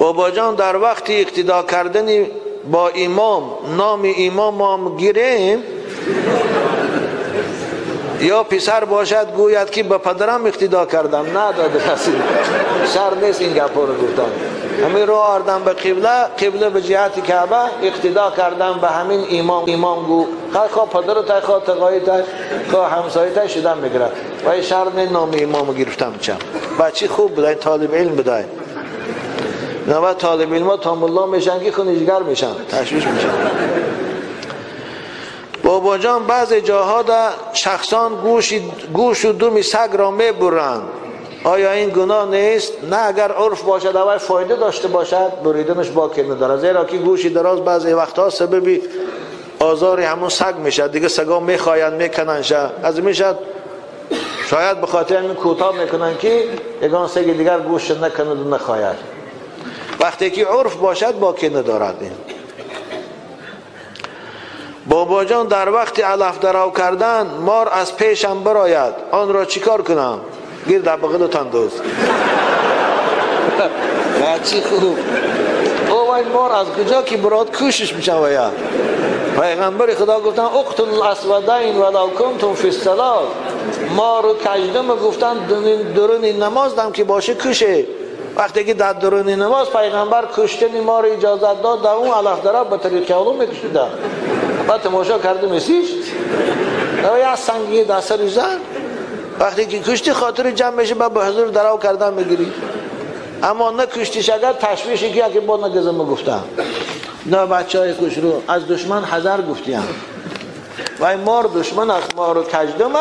بابا جان در وقتی اقتدا کردن با امام نام امام هم گیریم یا پسر باشد گوید که به پدرم اقتدا کردم؟ نه داده کسی شر نیست این گپا رو گفتن. همین رو آردم به قبله، قبله به جهت کعبه اقتدا کردم به همین امام. امام گو خواه پدر تای، خواه تقایی تای، خواه همسایه تای شدن میگیره و این شر نیست نام امام گرفتم. چم بچه خوب بوده، طالب علم بوده. نه طالب علم ها تا ملا میشن که خونیجگر میشن، تشویش میشن. بابا جان بعضی جاها در شخصان گوش و دم سگ را میبرند، آیا این گناه نیست؟ نه، اگر عرف باشد اول فایده داشته باشد بریدنش باکی نداره، زیرا که گوشی دراز بعضی وقتها سبب آزار همون سگ میشه دیگه، سگا میخواین میکنن شه از میشد، شاید به خاطر همین کوتاه میکنن که یگان سگ دیگر گوش نکند و نخواهد. وقتی که عرف باشد باکی ندارد. این بابا جان در وقت علف درو کردن مار از پیشم براید، آن را چیکار کنم؟ گیر در بغلتان دوست. بچی خوب او وای مار از کجا که براد کوشش میشن. ویا پیغمبر خدا گفتن اقتل الاسودین ولو کنتم فی الصلاه، مار و کژدم گفتن درون نماز دم که باشه کشه. وقتی که در درون نماز پیغمبر کشتن مار اجازت داد، در اون علف درو به طریق اولو میکشیدن. بعد تماشا کرده میسیش یا سنگی در سر زن. وقتی که کشتی خاطر جمع میشه بعد به حضور درو کردن میگیری، اما نه کشتیش اگر تشویشی که اگه با نگزم گفتم نه بچه های خوش رو از دشمن حذر گفتیم و این مار دشمن از مار و کژدمه.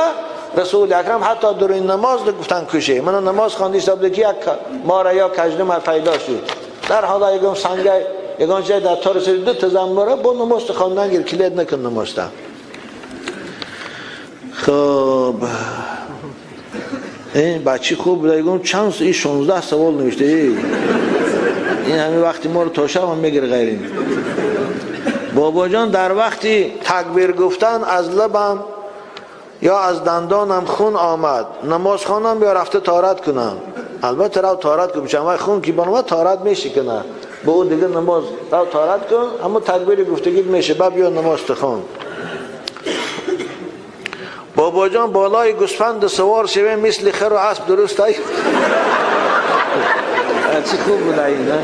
رسول اکرم حتی در این نماز گفتن کشه. من نماز خواندی حساب که یک مار یا کژدم پیدا شد، در حالا یگم سنگه یگان جای در تار سری دو تا زنباره با نماز خواندن گیر کلید نکن نماز تا. خب این بچه خوب بوده، یگم چند این 16 سوال نوشته. این همین وقتی ما رو تا شب هم میگیره غیرین. بابا جان در وقتی تکبیر گفتن از لبم یا از دندانم خون آمد، نماز خوانم یا رفته طهارت کنم؟ البته رو طهارت کنم، چون خون که بانوما طهارت میشه کنه به اون دیگه نماز رو طهارت کن، اما تکبیر گفتگی میشه بعد بیا نماز تخون. بابا جان بالای گوسفند سوار شوه مثل خر و اسب درست ای؟ چی خوب بوده این نه؟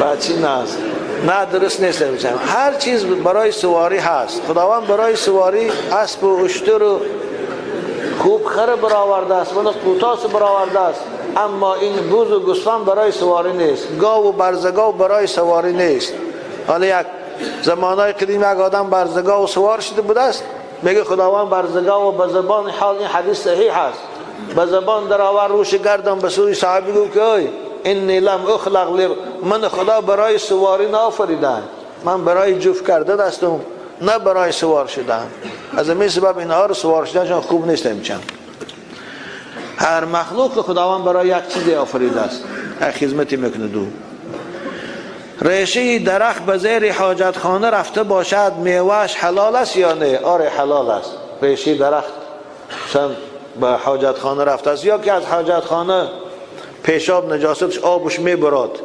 بچی ناز نه درست نیست. هر چیز برای سواری هست، خداوند برای سواری اسب و اشتر و خوب خر برآورده است، ولی قوتاس برآورده است، اما این بز و گوسفند برای سواری نیست، گاو و برزگاو برای سواری نیست. حالا یک زمانهای قدیم یک آدم برزگاو سوار شده بوده است، میگه خداوند برزگاو به زبان حال، این حدیث صحیح است، به زبان درآور روش گردم به سوی صحابی گفت که ای انی لم اخلق، من خدا برای سواری نآفریدم، من برای جفت کردن هستم نه برای سوار شدن. از این سبب اینها رو سوار شدنشان خوب نیست. میچن هر مخلوق خداوند برای یک چیزی آفریده است، یک خدمتی میکنه. دو ریشه درخت به زیر حاجت خانه رفته باشد میوهش حلال است یا نه؟ آره حلال است. ریشه درخت مثلا به حاجت خانه رفته است، یا که از حاجت خانه پیشاب نجاستش آبش میبراد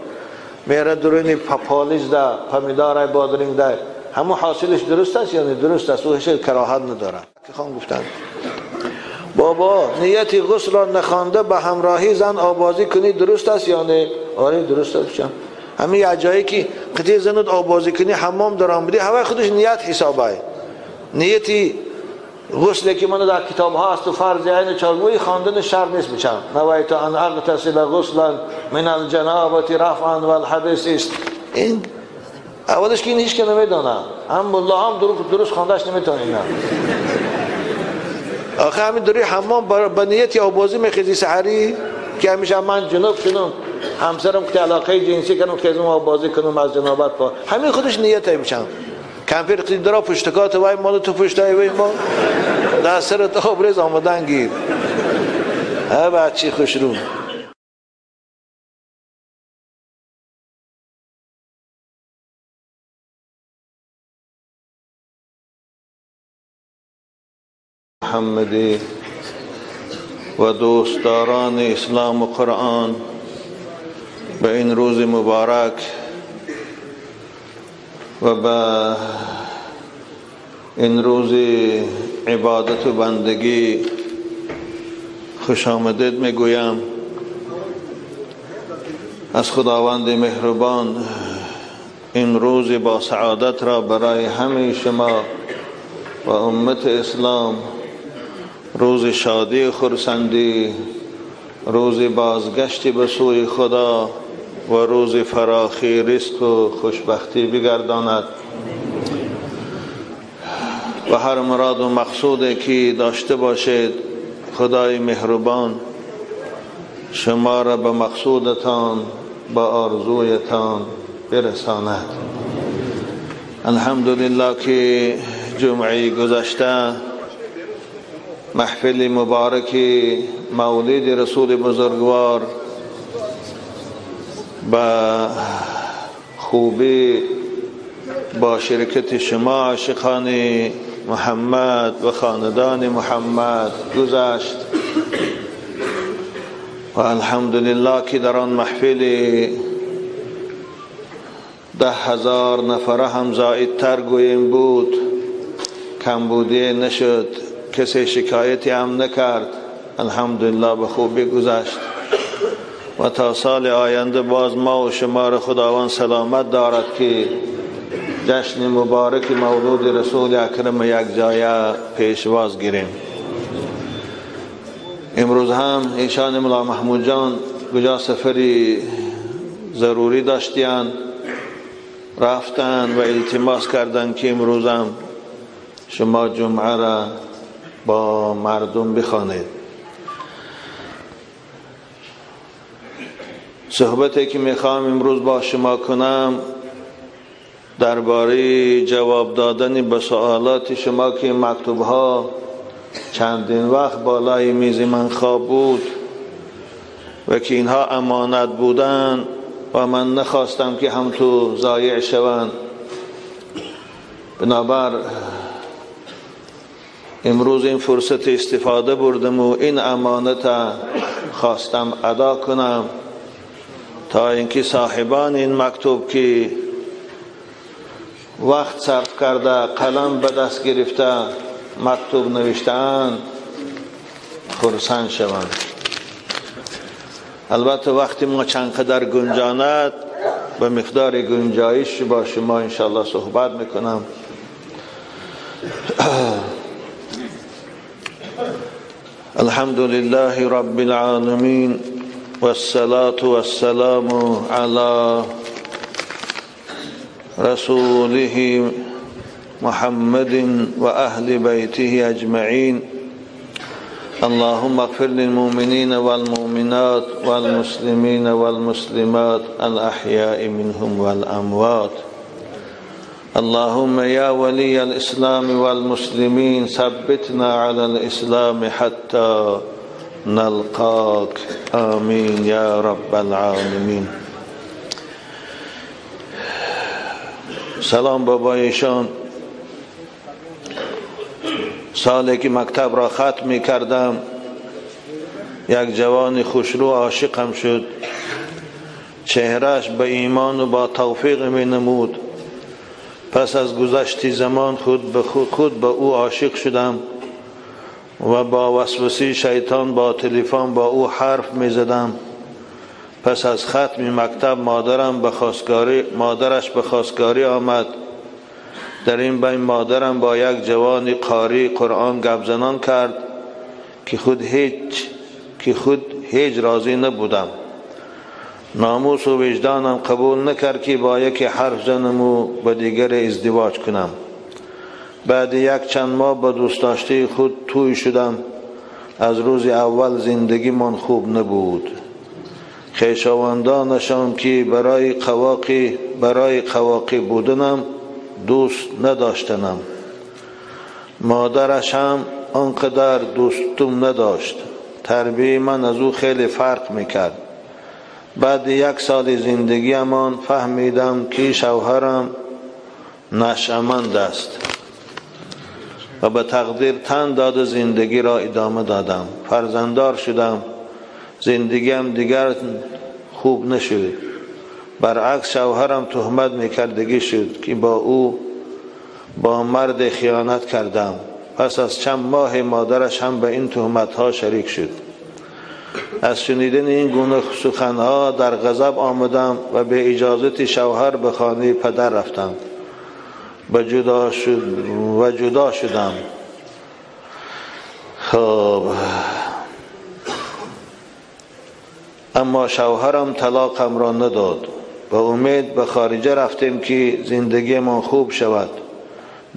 میره درونی پالیز ده پمیدار بادرنگ ده، همون حاصلش درست است یا نه؟ درست است، او هیچ کراهت نداره. که خان گفتن بابا نیت غسل را نخوانده به همراهی زن آبازی کنی درست است یا نه؟ آره درست است. همین یه جایی که قطعه زنت آبازی کنی حمام درام بدی هوای خودش نیت حسابه. نیتی غسل که من در کتاب ها است و فرض عین چارگوی خواندن شر نیست میشم. نویت ان اغتسل غسلا من الجنابه رفعا والحدث است. این اولش که این هیچ که نمیدانه، هم ملا هم درست خواندهش نمیتونه. آخه همین دوری حمام با نیت آبازی میخیزی سحری که همیشه من جنوب شدم همسرم که علاقه جنسی کنم که از اون آبازی کنم از جنابت پا، همین خودش نیت میشم. کمپیر قید درا پشتکات وای مال تو پشتای وای ما در سر آبریز آمدن گیر. ها بچی خوش رو. محمد و دوستداران اسلام و قرآن به این روز مبارک و به این روز عبادت و بندگی خوش آمدید میگویم. از خداوند مهربان این روز با سعادت را برای همه شما و امت اسلام، روز شادی خرسندی، روز بازگشت به سوی خدا و روز فراخی رزق و خوشبختی بگرداند و هر مراد و مقصودی که داشته باشید خدای مهربان شما را به مقصودتان، به آرزویتان برساند. الحمدلله که جمعه گذشته محفل مبارک مولد رسول بزرگوار با خوبی با شرکت شما عاشقان محمد و خاندان محمد گذشت و الحمدلله که در آن محفل 10,000 نفره هم زائدتر گوییم بود، کمبودی نشد، کسی شکایتی هم نکرد. الحمدلله به خوبی گذشت و تا سال آینده باز ما و شما را خداوند سلامت دارد که جشن مبارک مولود رسول اکرم یک جایه پیشواز گیریم. امروز هم ایشان ملا محمود جان کجا سفری ضروری داشتیان رفتن و التماس کردن که امروز هم شما جمعه را با مردم بخوانید. صحبتی که میخوام امروز با شما کنم درباره جواب دادن به سوالات شما که مکتوب ها چندین وقت بالای میز من خواب بود و که اینها امانت بودن و من نخواستم که هم تو ضایع شوند. بنابر امروز این فرصت استفاده بردم و این امانت خواستم ادا کنم تا اینکه صاحبان این مکتوب که وقت صرف کرده، قلم به دست گرفته، مکتوب نوشته‌اند خرسند شوند. البته وقتی ما چند قدر گنجاند به مقدار گنجایش با شما انشاءالله صحبت میکنم. الحمد لله رب العالمین والصلاة والسلام على رسوله محمد وأهل بيته أجمعين. اللهم اغفر للمؤمنين والمؤمنات والمسلمين والمسلمات الأحياء منهم والأموات. اللهم يا ولي الإسلام والمسلمين ثبتنا على الإسلام حتى نلقاك، آمين يا رب العالمين. سلام بابایشان. سالی که مکتب را ختم می کردم یک جوان خوشرو عاشقم شد. چهرهش به ایمان و با توفیق می نمود. پس از گذشت زمان خود به او عاشق شدم و با وسوسه شیطان با تلفن با او حرف می زدم. پس از ختم مکتب مادرش به خواستگاری آمد. در این بین مادرم با یک جوان قاری قرآن گپ زنان کرد که خود هیچ راضی نبودم. ناموس و وجدانم قبول نکرد که با یکی حرف زنم و با دیگر ازدواج کنم. بعد یک چند ماه با دوست داشته خود توی شدم. از روز اول زندگی من خوب نبود. خویشاوندانشان که برای قواقی بودنم دوست نداشتنم. مادرش هم آنقدر دوستم نداشت. تربیه من از او خیلی فرق میکرد. بعد یک سال زندگیمان فهمیدم که شوهرم نشأمند است و به تقدیر تن داد زندگی را ادامه دادم. فرزنددار شدم. زندگیم دیگر خوب نشد. برعکس شوهرم تهمت میکردگی شد که با او با مرد خیانت کردم. پس از چند ماه مادرش هم به این تهمت ها شریک شد. از شنیدن این گونه سخنها در غضب آمدم و به اجازت شوهر به خانه پدر رفتم و جدا شدم. خب اما شوهرم طلاقم را نداد. با امید به خارجه رفتیم که زندگی من خوب شود.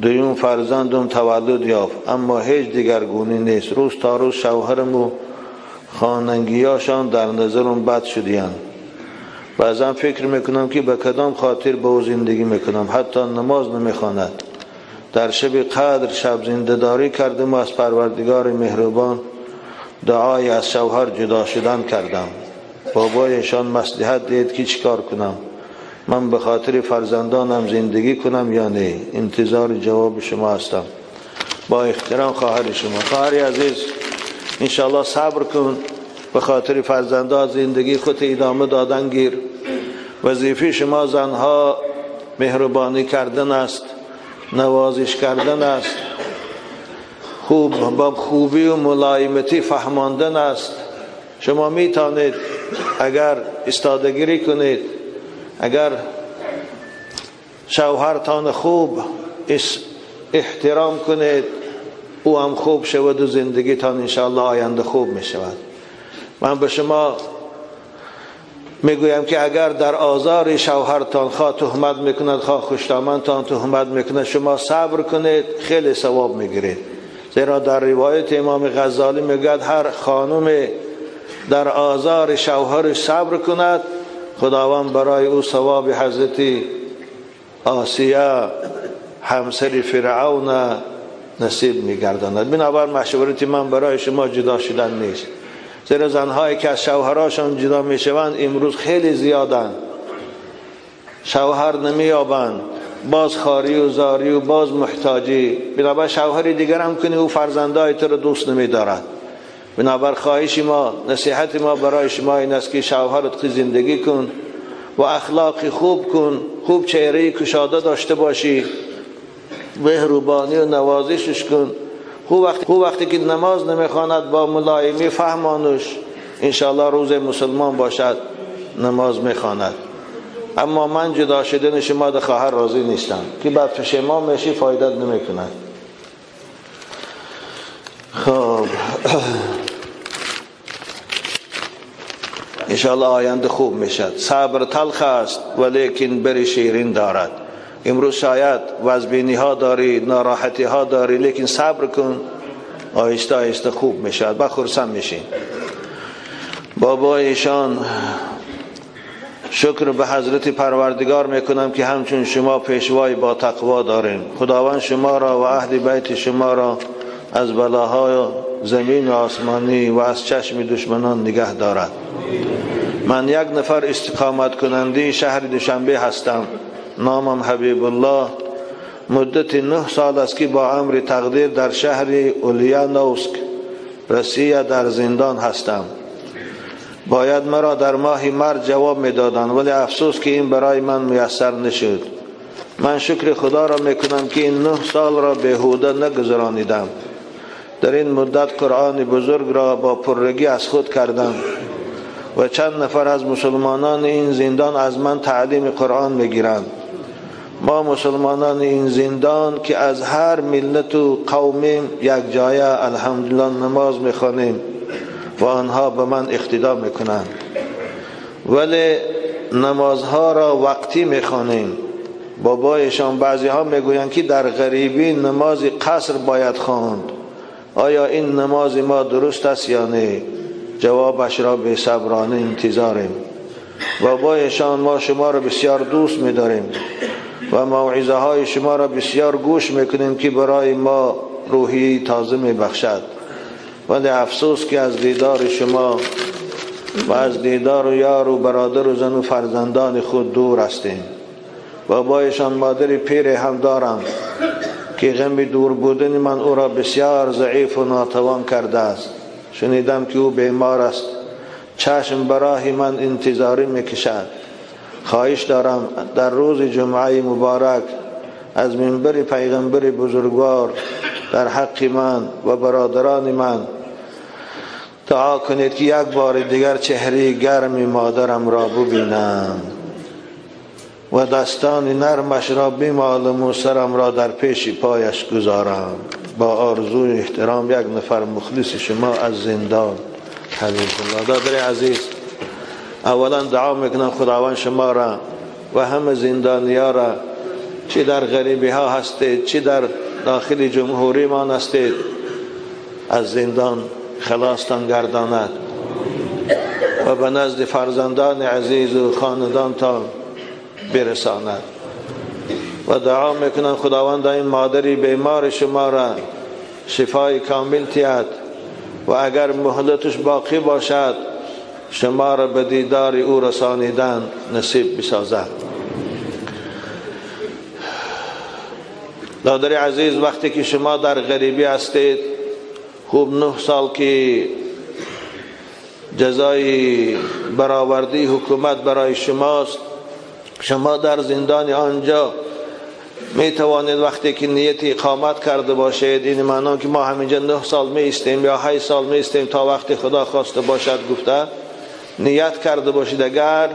دویم فرزندم تولد یافت، اما هیچ دیگرگونی نیست. روز تا روز شوهرم و خانگیاشان در نظرم بد شدیند. بعضا فکر میکنم که به کدام خاطر با او زندگی میکنم. حتی نماز نمیخواند. در شب قدر شب زنده‌داری کردم و از پروردگار مهربان دعای از شوهر جدا شدن کردم. بابایشان مصلحت دید که چیکار کنم. من به خاطر فرزندانم زندگی کنم یا نه؟ انتظار جواب شما هستم. با احترام خواهر شما. خواهر عزیز، انشاءالله صبر کن، به خاطر فرزندان زندگی خود ادامه دادن گیر. وظیفه شما زنها مهربانی کردن است، نوازش کردن است، خوب با خوبی و ملایمتی فهماندن است. شما میتونید اگر استادگیری کنید، اگر شوهرتان خوب احترام کنید، او هم خوب شود و زندگیتان انشاءالله آینده خوب می شود. من به شما میگویم که اگر در آزار شوهرتان خواه تهمت میکند، خواه خوشدامنتان تهمت میکند، شما صبر کنید، خیلی ثواب میگیرید. زیرا در روایت امام غزالی میگوید هر خانم در آزار شوهرش صبر کند، خداوند برای او ثواب حضرت آسیه همسر فرعون نصیب میگرداند. بنابر مشورت من برای شما جدا شدن نیست، زیرا زنهایی که از شوهراشان جدا میشوند امروز خیلی زیادند. شوهر نمییابند، باز خاری و زاری و باز محتاجی. بنابر شوهر دیگر هم کنی او فرزندای تو رو دوست نمیدارد. بنابر خواهش ما، نصیحت ما برای شما این است که شوهرت زندگی کن و اخلاق خوب کن، خوب چهره کشاده داشته باشی، مهربانی و نوازشش کن. خوب وقتی که نماز نمیخواند با ملایمی فهمانش، انشاءالله روز مسلمان باشد نماز میخواند. اما من جدا شدن شما ده خواهر راضی نیستم که بعد پشیمان میشی، فایده نمیکند. خب انشاءالله آینده خوب میشد. صبر تلخ است ولیکن بر شیرین دارد. امروز شاید وزبینی ها داری، ناراحتی ها داری، لیکن صبر کن، آهسته آهسته خوب میشد، با خرسند میشین. بابایشان شکر به حضرت پروردگار میکنم که همچون شما پیشوای با تقوا داریم. خداوند شما را و اهل بیت شما را از بلاهای زمین و آسمانی و از چشم دشمنان نگه دارد. من یک نفر استقامت کننده شهر دوشنبه هستم. نامم حبیب الله. مدت 9 سال است که با امر تقدیر در شهر اولیانوسک روسیه در زندان هستم. باید مرا در ماه مرد جواب میدادند، ولی افسوس که این برای من میسر نشد. من شکر خدا را میکنم که این 9 سال را بیهوده نگذرانیدم. در این مدت قرآن بزرگ را با پرگی از خود کردم و چند نفر از مسلمانان این زندان از من تعلیم قرآن میگیرند. ما مسلمانان این زندان که از هر ملت و قومیم یک جایه الحمدلله نماز میخوانیم و آنها به من اقتدا میکنند، ولی نمازها را وقتی میخوانیم. بابایشان بعضی ها میگویند که در غریبی نماز قصر باید خواند. آیا این نماز ما درست است یا نه؟ جوابش را به صبرانه انتظاریم. بابایشان ما شما را بسیار دوست می‌داریم و موعظه های شما را بسیار گوش میکنیم که برای ما روحی تازه میبخشد، ولی افسوس که از دیدار شما و از دیدار و یار و برادر و زن و فرزندان خود دور هستیم. بابایشان مادر پیر هم دارم که غم دور بودن من او را بسیار ضعیف و ناتوان کرده است. شنیدم که او بیمار است. چشم برای من انتظاری میکشد. خواهش دارم در روز جمعه مبارک از منبر پیغمبر بزرگوار در حق من و برادران من دعا کنید که یک بار دیگر چهره گرم مادرم را ببینم و دستان نرمش را بمالم و سرم را در پیش پایش گذارم. با آرزوی احترام یک نفر مخلص شما از زندان، حبیب الله. دادر عزیز، اولا دعا میکنم خداوند شما را و همه زندانیا را، چی در غریبی ها هستید چی در داخل جمهوری ما هستید، از زندان خلاصتان گرداند و به نزد فرزندان عزیز و خاندانتان برساند. و دعا میکنم خداوند این مادری بیمار شما را شفای کامل تیاد و اگر مهلتش باقی باشد شما را به دیدار او رسانیدن نصیب بسازد. دادر عزیز، وقتی که شما در غریبی هستید، خوب 9 سال که جزای برآوردی حکومت برای شماست، شما در زندان آنجا می توانید وقتی که نیت اقامت کرده باشید، این معنا که ما همینجا 9 سال می ایستیم یا 8 سال می ایستیم تا وقتی خدا خواسته باشد گفته، نیت کرده باشید، اگر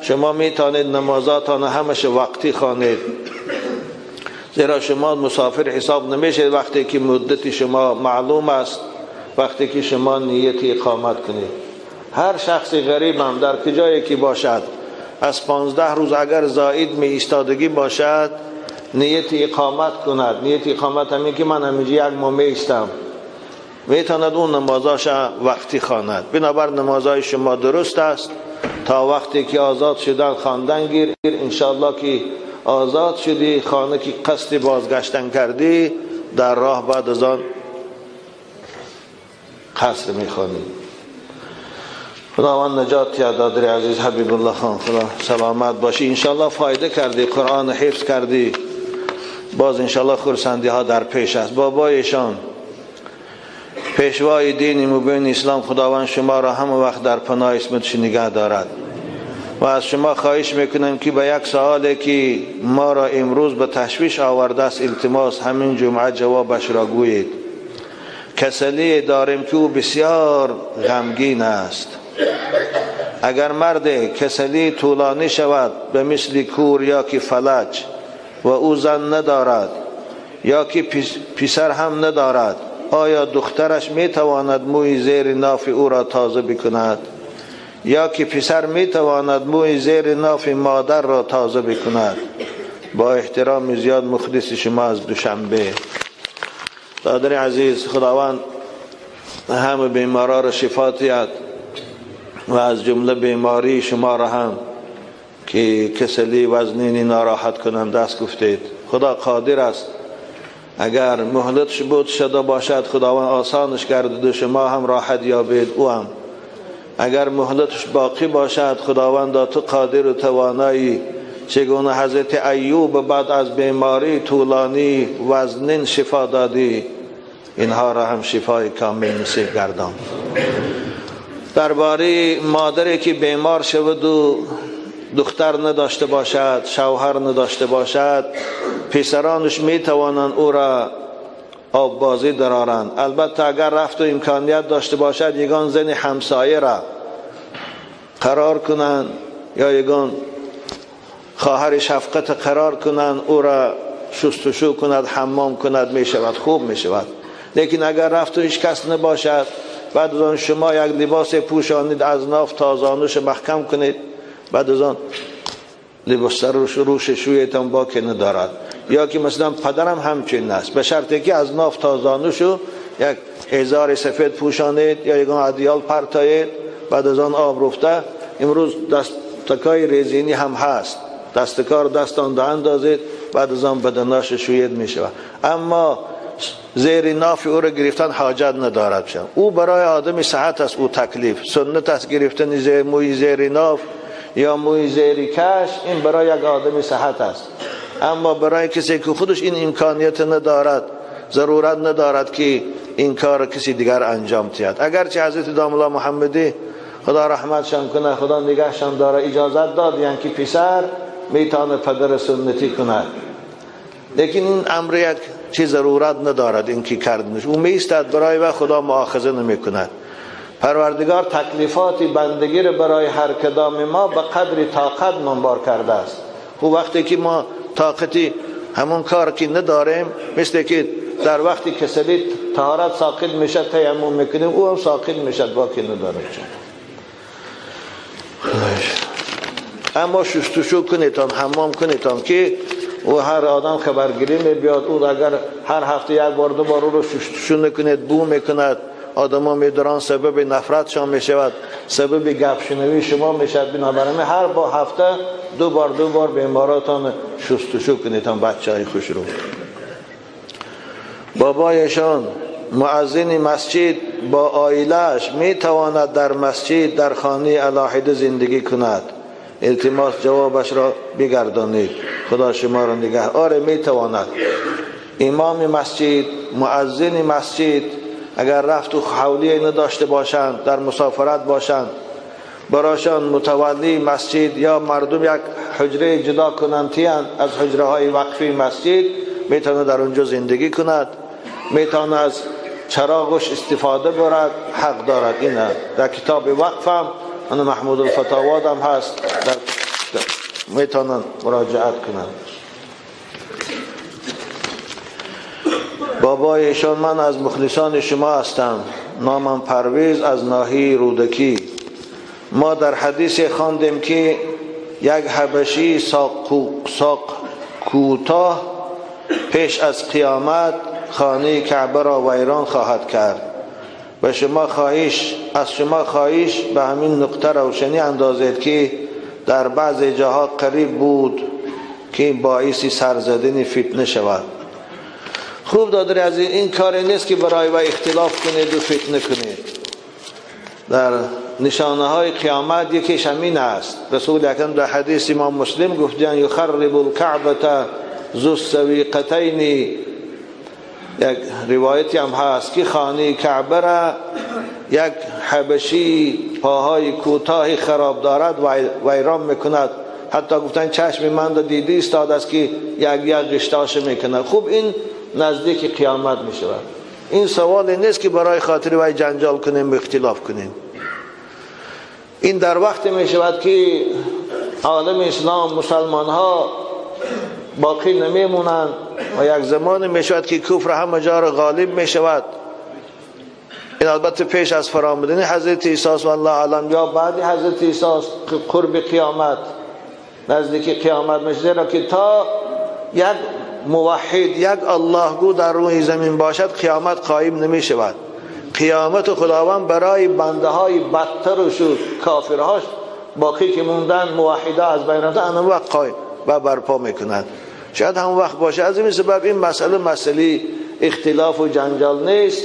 شما می توانید نمازاتان همش وقتی خوانید، زیرا شما مسافر حساب نمیشید وقتی که مدت شما معلوم است، وقتی که شما نیت اقامت کنید. هر شخص غریب هم در کجایی که باشد از 15 روز اگر زائد می ایستادگی باشد نیت اقامت کند. نیت اقامت همین که من همینجا یک ماه می ایستم، میتواند اون نمازاش وقتی خواند. بنابر نمازهای شما درست است تا وقتی که آزاد شدن خواندن گیر. انشاءالله که آزاد شدی، خانه که قصد بازگشتن کردی، در راه بعد از آن قصر میخوانی. خداوند نجات یا دادر عزیز حبیب الله خان، خدا سلامت باشی. انشاءالله فایده کردی، قرآن حفظ کردی، باز انشاءالله خرسندی ها در پیش است. بابایشان پیشوای دین مبین اسلام، خداوند شما را همه وقت در پناه اسمتش نگه دارد. و از شما خواهش میکنم که به یک سوالی که ما را امروز به تشویش آورده است التماس همین جمعه جوابش را گویید. کسلی داریم که او بسیار غمگین است. اگر مرد کسلی طولانی شود به مثل کور یا که فلج و او زن ندارد یا که پسر هم ندارد، آیا دخترش میتواند موی زیر ناف او را تازه بکند؟ یا که پسر میتواند موی زیر ناف مادر را تازه بکند؟ با احترام زیاد مخلص شما از دوشنبه. دادر عزیز، خداوند همه بیمارا را شفا دهد و از جمله بیماری شما را هم که کسلی وزنینی ناراحت کننده است گفتید، خدا قادر است. اگر مهلتش بود شده باشد خداوند آسانش کرده و شما هم راحت یابید او هم. اگر مهلتش باقی باشد خداوند تو قادر و توانایی، چگونه حضرت ایوب بعد از بیماری طولانی وزنین شفا دادی، اینها را هم شفای کامل نصیب گردان. درباره مادری که بیمار شود و دختر نداشته باشد، شوهر نداشته باشد، پسرانش می توانند او را آب بازی درارند. البته اگر رفت و امکانیت داشته باشد یگان زن همسایه را قرار کنند یا یگان خواهر شفقت قرار کنند، او را شستشو کند، حمام کند، می شود، خوب می شود. لیکن اگر رفت و هیچ کس نباشد، بعد از آن شما یک لباس پوشانید، از ناف تا زانوش محکم کنید، بعد از آن لباس روش شویتان باکی ندارد. یا که مثلا پدرم همچنین است، به شرطی که از ناف تا زانوشو یک ازار سفید پوشانید یا یک ادیال پرتایید، بعد از آن آب رفته. امروز دستکای رزینی هم هست، دستکار دستان ده اندازید، بعد از آن بدناش شوید می شود. اما زیر ناف او را گرفتن حاجت ندارد. او برای آدم صحت است، او تکلیف سنت است گرفتن زیر موی زیر ناف یا موی زیر کش، این برای یک آدم صحت است. اما برای کسی که خودش این امکانیت ندارد، ضرورت ندارد که این کار کسی دیگر انجام دهد. اگرچه حضرت داملا محمدی خدا رحمتشان کنه، خدا نگهشان داره، اجازت داد یعنی که پسر میتونه پدر سنتی کند. لیکن این امر یک چیز ضرورت ندارد، این که کردنش او میستد برای و خدا مؤاخذه نمیکند. پروردگار تکلیفات بندگی رو برای هر کدام ما به قدر طاقت منبار کرده است. خب وقتی که ما طاقتی همون کار که نداریم، مثل که در وقتی کسلی طهارت ساقط میشه تیمم میکنیم، او هم ساقط میشه، باقی نداره. اما شستشو کنیتان، حمام کنیتان که او هر آدم خبرگیری میبیاد، او اگر هر هفته یک بار دو بار او رو شستشو نکنید بو میکند، آدم ها میدارن سبب نفرتشان میشود، سبب گپ شنوی شما میشود. بنابراین هر با هفته دو بار بیماراتان شستشو کنیتان، بچه های خوش رو. بابایشان مؤذن مسجد با عائله‌اش میتواند در مسجد در خانه علاحده زندگی کند؟ التماس جوابش را بگردانید، خدا شما را نگه. آره میتواند. امام مسجد، مؤذن مسجد اگر رفت و حولی نداشته باشند، در مسافرت باشند، براشان متولی مسجد یا مردم یک حجره جدا کنند از حجره های وقفی مسجد، میتونه در اونجا زندگی کند، میتونه از چراغش استفاده برد، حق دارد. اینه در کتاب وقف هم انا محمود الفتاواد هم هست، در میتونن مراجعت کنند. بابایشان من از مخلصان شما هستم، نامم پرویز از ناحیه رودکی. ما در حدیث خواندیم که یک حبشی ساق کوتاه پیش از قیامت خانه کعبه را ویران خواهد کرد و شما خواهش از شما خواهش به همین نقطه روشنی اندازید که در بعض جاها قریب بود که باعث سرزدن فتنه شود. خوب دادر از این کار نیست که برای و اختلاف کنید و فتنه کنید. در نشانه های قیامت یکیش همین است. رسول اکرم در حدیث امام مسلم گفتند یخرب الکعبه ذو السویقتین، یک روایتی هم هست که خانه کعبه را یک حبشی پاهای کوتاه خراب دارد ویران میکند. حتی گفتن چشم من را دیدی استاد است که یک یک قشتاش میکند. خوب این نزدیک قیامت میشود. این سوال نیست که برای خاطر وی جنجال کنیم و اختلاف کنیم. این در وقت میشود که عالم اسلام مسلمان ها باقی نمیمونند و یک زمان میشود که کفر همه جا را غالب میشود. این البته پیش از فرامدن حضرت عیسی و الله اعلم یا بعد حضرت عیسی قرب قیامت، نزدیک قیامت میشه، زیرا که تا یک موحد یک الله گو در روی زمین باشد قیامت قایم نمی شود. قیامت خداوند برای بنده های بدتر و شد کافرهاش باقی که موندن موحده از بین رفتن آن وقت قایم و برپا میکنند. شاید هم وقت باشه. از این سبب این مسئله اختلاف و جنجال نیست.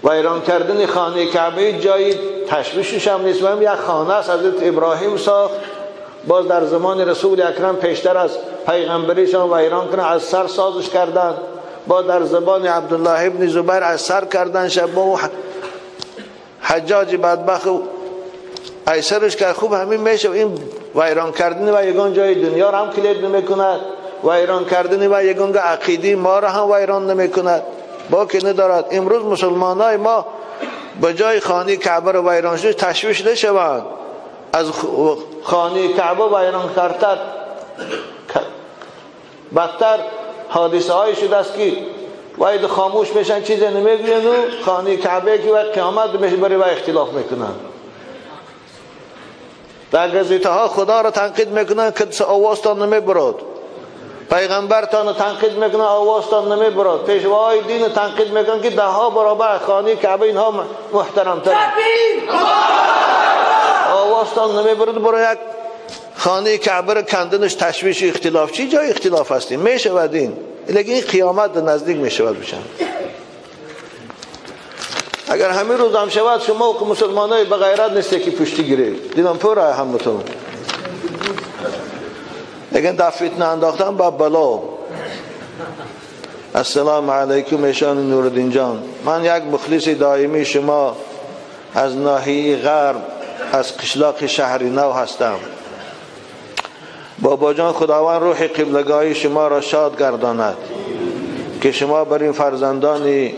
ویران کردن خانه کعبه جایی تشویشش هم نیست. هم یک خانه است حضرت ابراهیم ساخت، باز در زمان رسول اکرم پیشتر از پیغمبریشان ویران کنه از سر سازش کردن، با در زبان عبدالله ابن زبیر از سر کردن شب با حجاج بدبخت ایسرش که خوب همین میشه. این ویران کردن و یگان جای دنیا را هم کلید نمیکند، ویران کردن و یگان عقیده ما را هم ویران نمیکند، با که ندارد. امروز مسلمان های ما به جای خانه کعبه را ویران شده تشویش نشوند، از خانه کعبه ویران کردن بدتر حادثه های شده است که باید خاموش میشن چیزی نمیگوین و خانه کعبه که وقت قیامت میشه برای و اختلاف میکنن. در گزیته ها خدا را تنقید میکنن که آوازتان نمیبرد، پیغمبرتان را تنقید میکنن آوازتان نمیبرد، پیشوای دین تنقید میکنن که ده ها برابر خانه کعبه اینها محترمتر، آوازتان نمیبرد. برای یک خانه کعبه را کندنش تشویش اختلاف، چی جای اختلاف هستیم میشود این، لیکن این قیامت نزدیک میشود بشن. اگر همین روز هم شود شما که مسلمان های به غیرت نیسته که پشتی گیرید دیدم پر همتون، لیکن در فتنه انداختن با بلا. السلام علیکم ایشان نورالدین جان، من یک مخلص دائمی شما از ناحیه غرب از قشلاق شهر نو هستم. بابا جان خداوند روح قبلگاهی شما را شاد گرداند که شما بر این فرزندان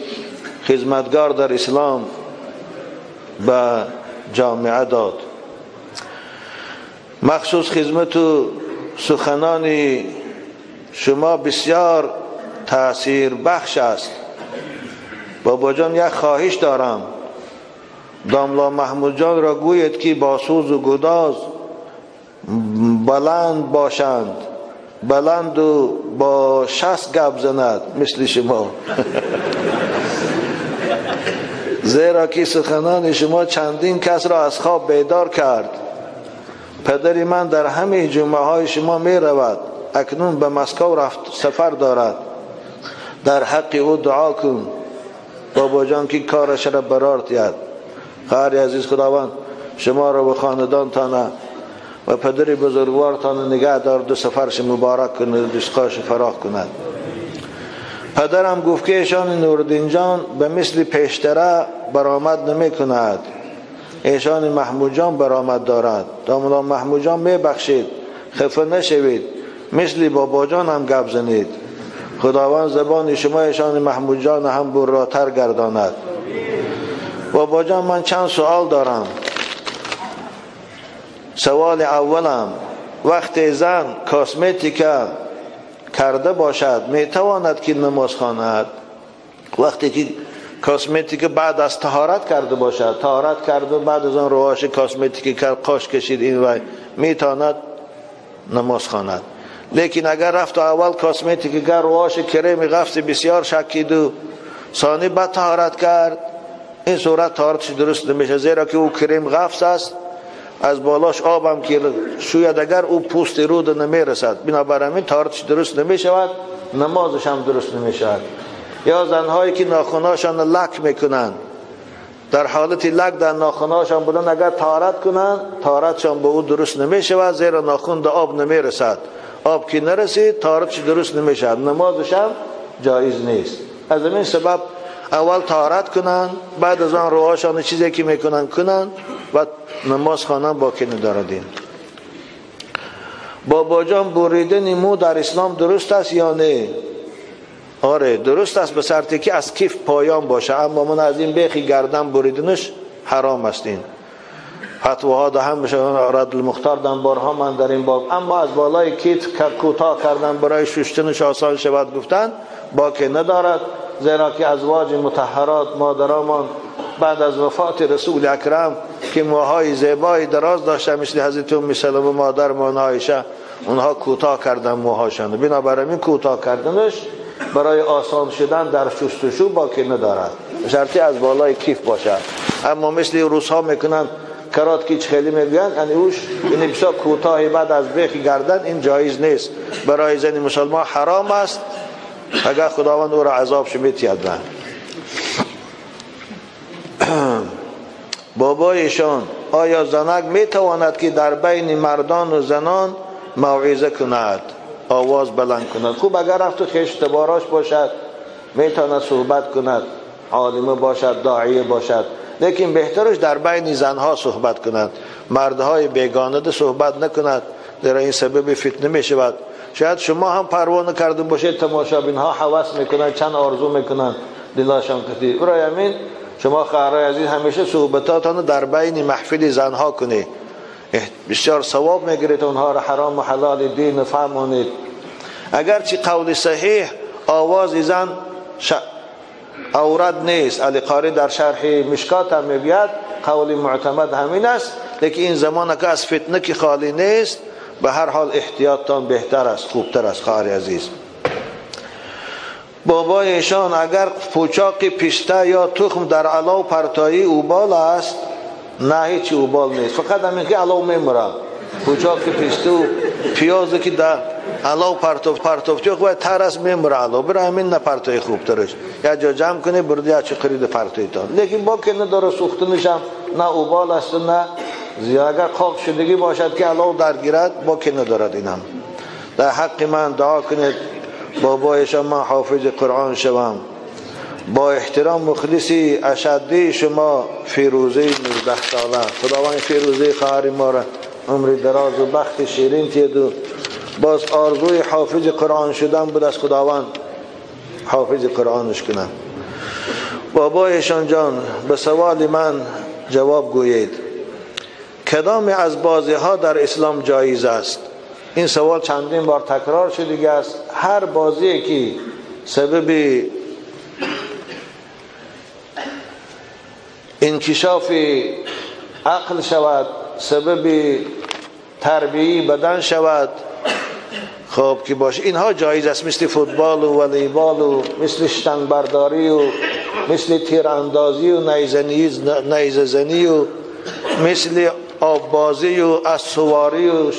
خدمتگار در اسلام به جامعه داد. مخصوص خدمت و سخنان شما بسیار تاثیر بخش است. بابا جان یک خواهش دارم، داملا محمود جان را گوید که با سوز و گداز بلند باشند، بلند و با 60 گپ زند مثل شما. زیرا که سخنان شما چندین کس را از خواب بیدار کرد. پدر من در همه جمعه های شما می رود، اکنون به مسکو رفت سفر دارد. در حق او دعا کن بابا جان که کارش را برار دهد. خواهر عزیز، خداوند شما را و خاندانتان و پدر بزرگوارتان نگه دارد و سفرش مبارک کند و دستخاش فراخ کند. پدرم گفت که ایشان نورالدین جان به مثل پیشتره برآمد نمی کند، ایشان محمود جان برآمد دارد. داملا محمود جان می بخشید، خفه نشوید، مثل بابا جان هم گپ زنید. خداوند زبان شما ایشان محمود جان هم براتر گرداند. بابا جان من چند سوال دارم. سوال اولم، وقتی زن کاسمتیکا کرده باشد میتواند که نماز خواند؟ وقتی که کاسمتیک بعد از طهارت کرده باشد، طهارت کرده بعد از آن رواش کاسمتیک کرد، قاش کشید این وای، میتواند نماز خواند. لیکن اگر رفت اول کاسمتیک کرد، رواش کریم غفص بسیار شکید و ثانی بعد طهارت کرد، این صورت طهارتش درست نمیشه، زیرا که او کریم غفص است، از بالاش آبم که شوید اگر او پوست رود نمیرسد، بنابراین طهارتش درست نمیشود، نمازش هم درست نمیشود. یا زنهایی که ناخناشان لک میکنند، در حالت لک در ناخناشان بودن، اگر طهارت کنند طهارتشان به او درست نمیشود، زیرا ناخن در آب نمیرسد، آب که نرسید طهارتش درست نمیشود، نمازش هم جایز نیست. از این سبب اول طهارت کنند، بعد از آن روهاشان چیزی که میکنن کنند و نماز خوانن باقی نداردین. بابا جان بریدن مو در اسلام درست است یا نه؟ آره درست است، به شرطی که از کیف پایان باشه، اما من از این بیخی گردن بریدنش حرام است. این فتواها ده هم میشه، رد المختار دم بارها من در این باب، اما از بالای کیف کوتاه کردن برای شستنش آسان شود گفتن باقی ندارد، زیرا که ازواج مطهرات مادرمان بعد از وفات رسول اکرم که موهای زیبای دراز داشته مثل حضرت ام سلمه مادرمان عایشه، اونها کوتاه کردن موهاشان، بنابراین کوتاه کردنش برای آسان شدن در شستشو باکی ندارد، شرطی از بالای کیف باشد. اما مثل روس ها میکنن کرات که خیلی میگن، یعنی اوش این بسیار کوتاه بعد از بیخ گردن، این جایز نیست، برای زن مسلمان حرام است، اگر خداوند او را عذاب شمیتید. بابایشان آیا زنک میتواند که در بین مردان و زنان موعظه کند، آواز بلند کند؟ خوب اگر رفت و خویش تباراش باشد میتواند صحبت کند، عالمه باشد، داعیه باشد، لیکن بهترش در بین زنها صحبت کند، مردهای بیگانه ده صحبت نکند، در این سبب فتنه میشود. شاید شما هم پروا نکرده باشید، تماشابین ها هوس میکنند، چند آرزو میکنند دلاشان کتی. برای همین شما خواهرای عزیز همیشه صحبتاتان در بین محفل زنها کنید، بسیار ثواب میگیرید، اونها را حرام و حلال دین فهمانید. اگرچه قول صحیح آواز زن عورت نیست، علی قاری در شرح مشکات هم میگوید قول معتمد همین است، لیکن این زمان که از فتنه که خالی نیست، به هر حال احتیاطتان بهتر است، خوبتر است. خواهر عزیز، بابایشان اگر پوچاق پسته یا تخم در علاو پرتایی اوبال است؟ نه، هیچ اوبال نیست، فقط همین که علاو میمره. پوچاق پسته و پیاز که در علاو پرتوفتی باید تر است میمره علاو، برای همین نه پرتای خوبترش یا جا جمع کنی برد یا چه خرید پرتایتان، لیکن با که نداره سوختنش هم نه اوبال است نه زیاد. اگر خاک شدگی باشد که علاو درگیرد با که ندارد. اینم در حق من دعا کنید بابایشان من حافظ قرآن شوم. با احترام مخلصی اشدی شما فیروزه 19 ساله. خداوند فیروزه خواهر ما را عمر دراز و بخت شیرین تید و باز آرزوی حافظ قرآن شدن بود، از خداوند حافظ قرآنش کنم. بابایشان جان به سوال من جواب گویید، کدام از بازی ها در اسلام جایز است؟ این سوال چندین بار تکرار شده است. هر بازی که سبب انکشاف عقل شود، سبب تربیه بدن شود، خب که باشه، اینها جایز است. مثل فوتبال و والیبال و مثل شتنبرداری و مثل تیراندازی و نیزه زنی و مثل آببازی و اسواری و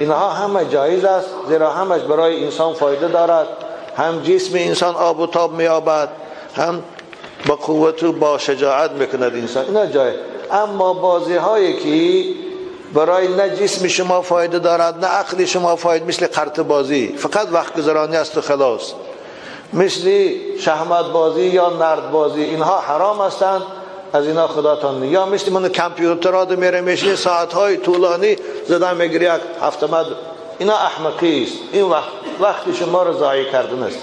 اینها همه جایز است، زیرا همش برای انسان فایده دارد. هم جسم انسان آب و تاب می‌یابد، هم با قوت و با شجاعت میکند انسان، اینا جایز. اما بازی هایی که برای نه جسم شما فایده دارد نه عقل شما فایده، مثل قرط بازی فقط وقت گذرانی است و خلاص، مثل شهمت بازی یا نرد بازی، اینها حرام هستند، از اینا خداتان. یا مثل من کامپیوترها میره میشینه ساعت‌های طولانی زدن میگیره یک هفته مد، اینا احمقی است. این وقت شما رو ضایع کردن است.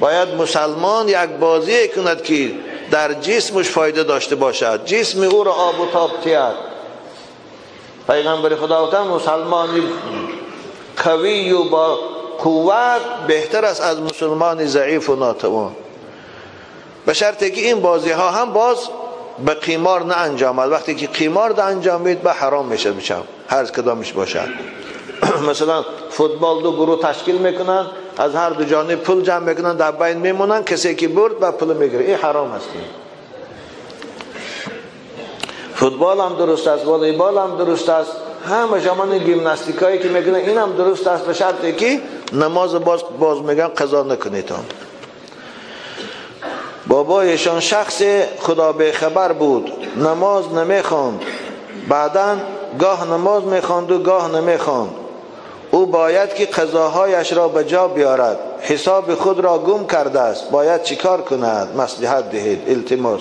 باید مسلمان یک بازی کند که در جسمش فایده داشته باشد، جسم او را آب و تاب تید. پیغمبر خدا گفتن مسلمانی قوی و با قوت بهتر است از مسلمان ضعیف و ناتوان، به شرطی که این بازی ها هم باز به قیمار نه انجامد. وقتی که قیمار ده انجامید به حرام میشه، هر کدامش باشد. مثلا فوتبال دو گروه تشکیل میکنن، از هر دو جانب پول جمع میکنن، در بین میمونن، کسی که برد به پول میگیره، این حرام است. فوتبال هم درست است، والیبال هم درست است، همه جمان گیمناستیکایی که میکنن این هم درست است، به شرطی که نماز باز میگن قضا نکنید. بابایشان شخص خدا به خبر بود، نماز نمیخواند، بعدا گاه نماز میخواند و گاه نمیخواند. او باید که قضاهایش را به جا بیارد، حساب خود را گم کرده است، باید چیکار کند؟ مصلحت دهید، التماس.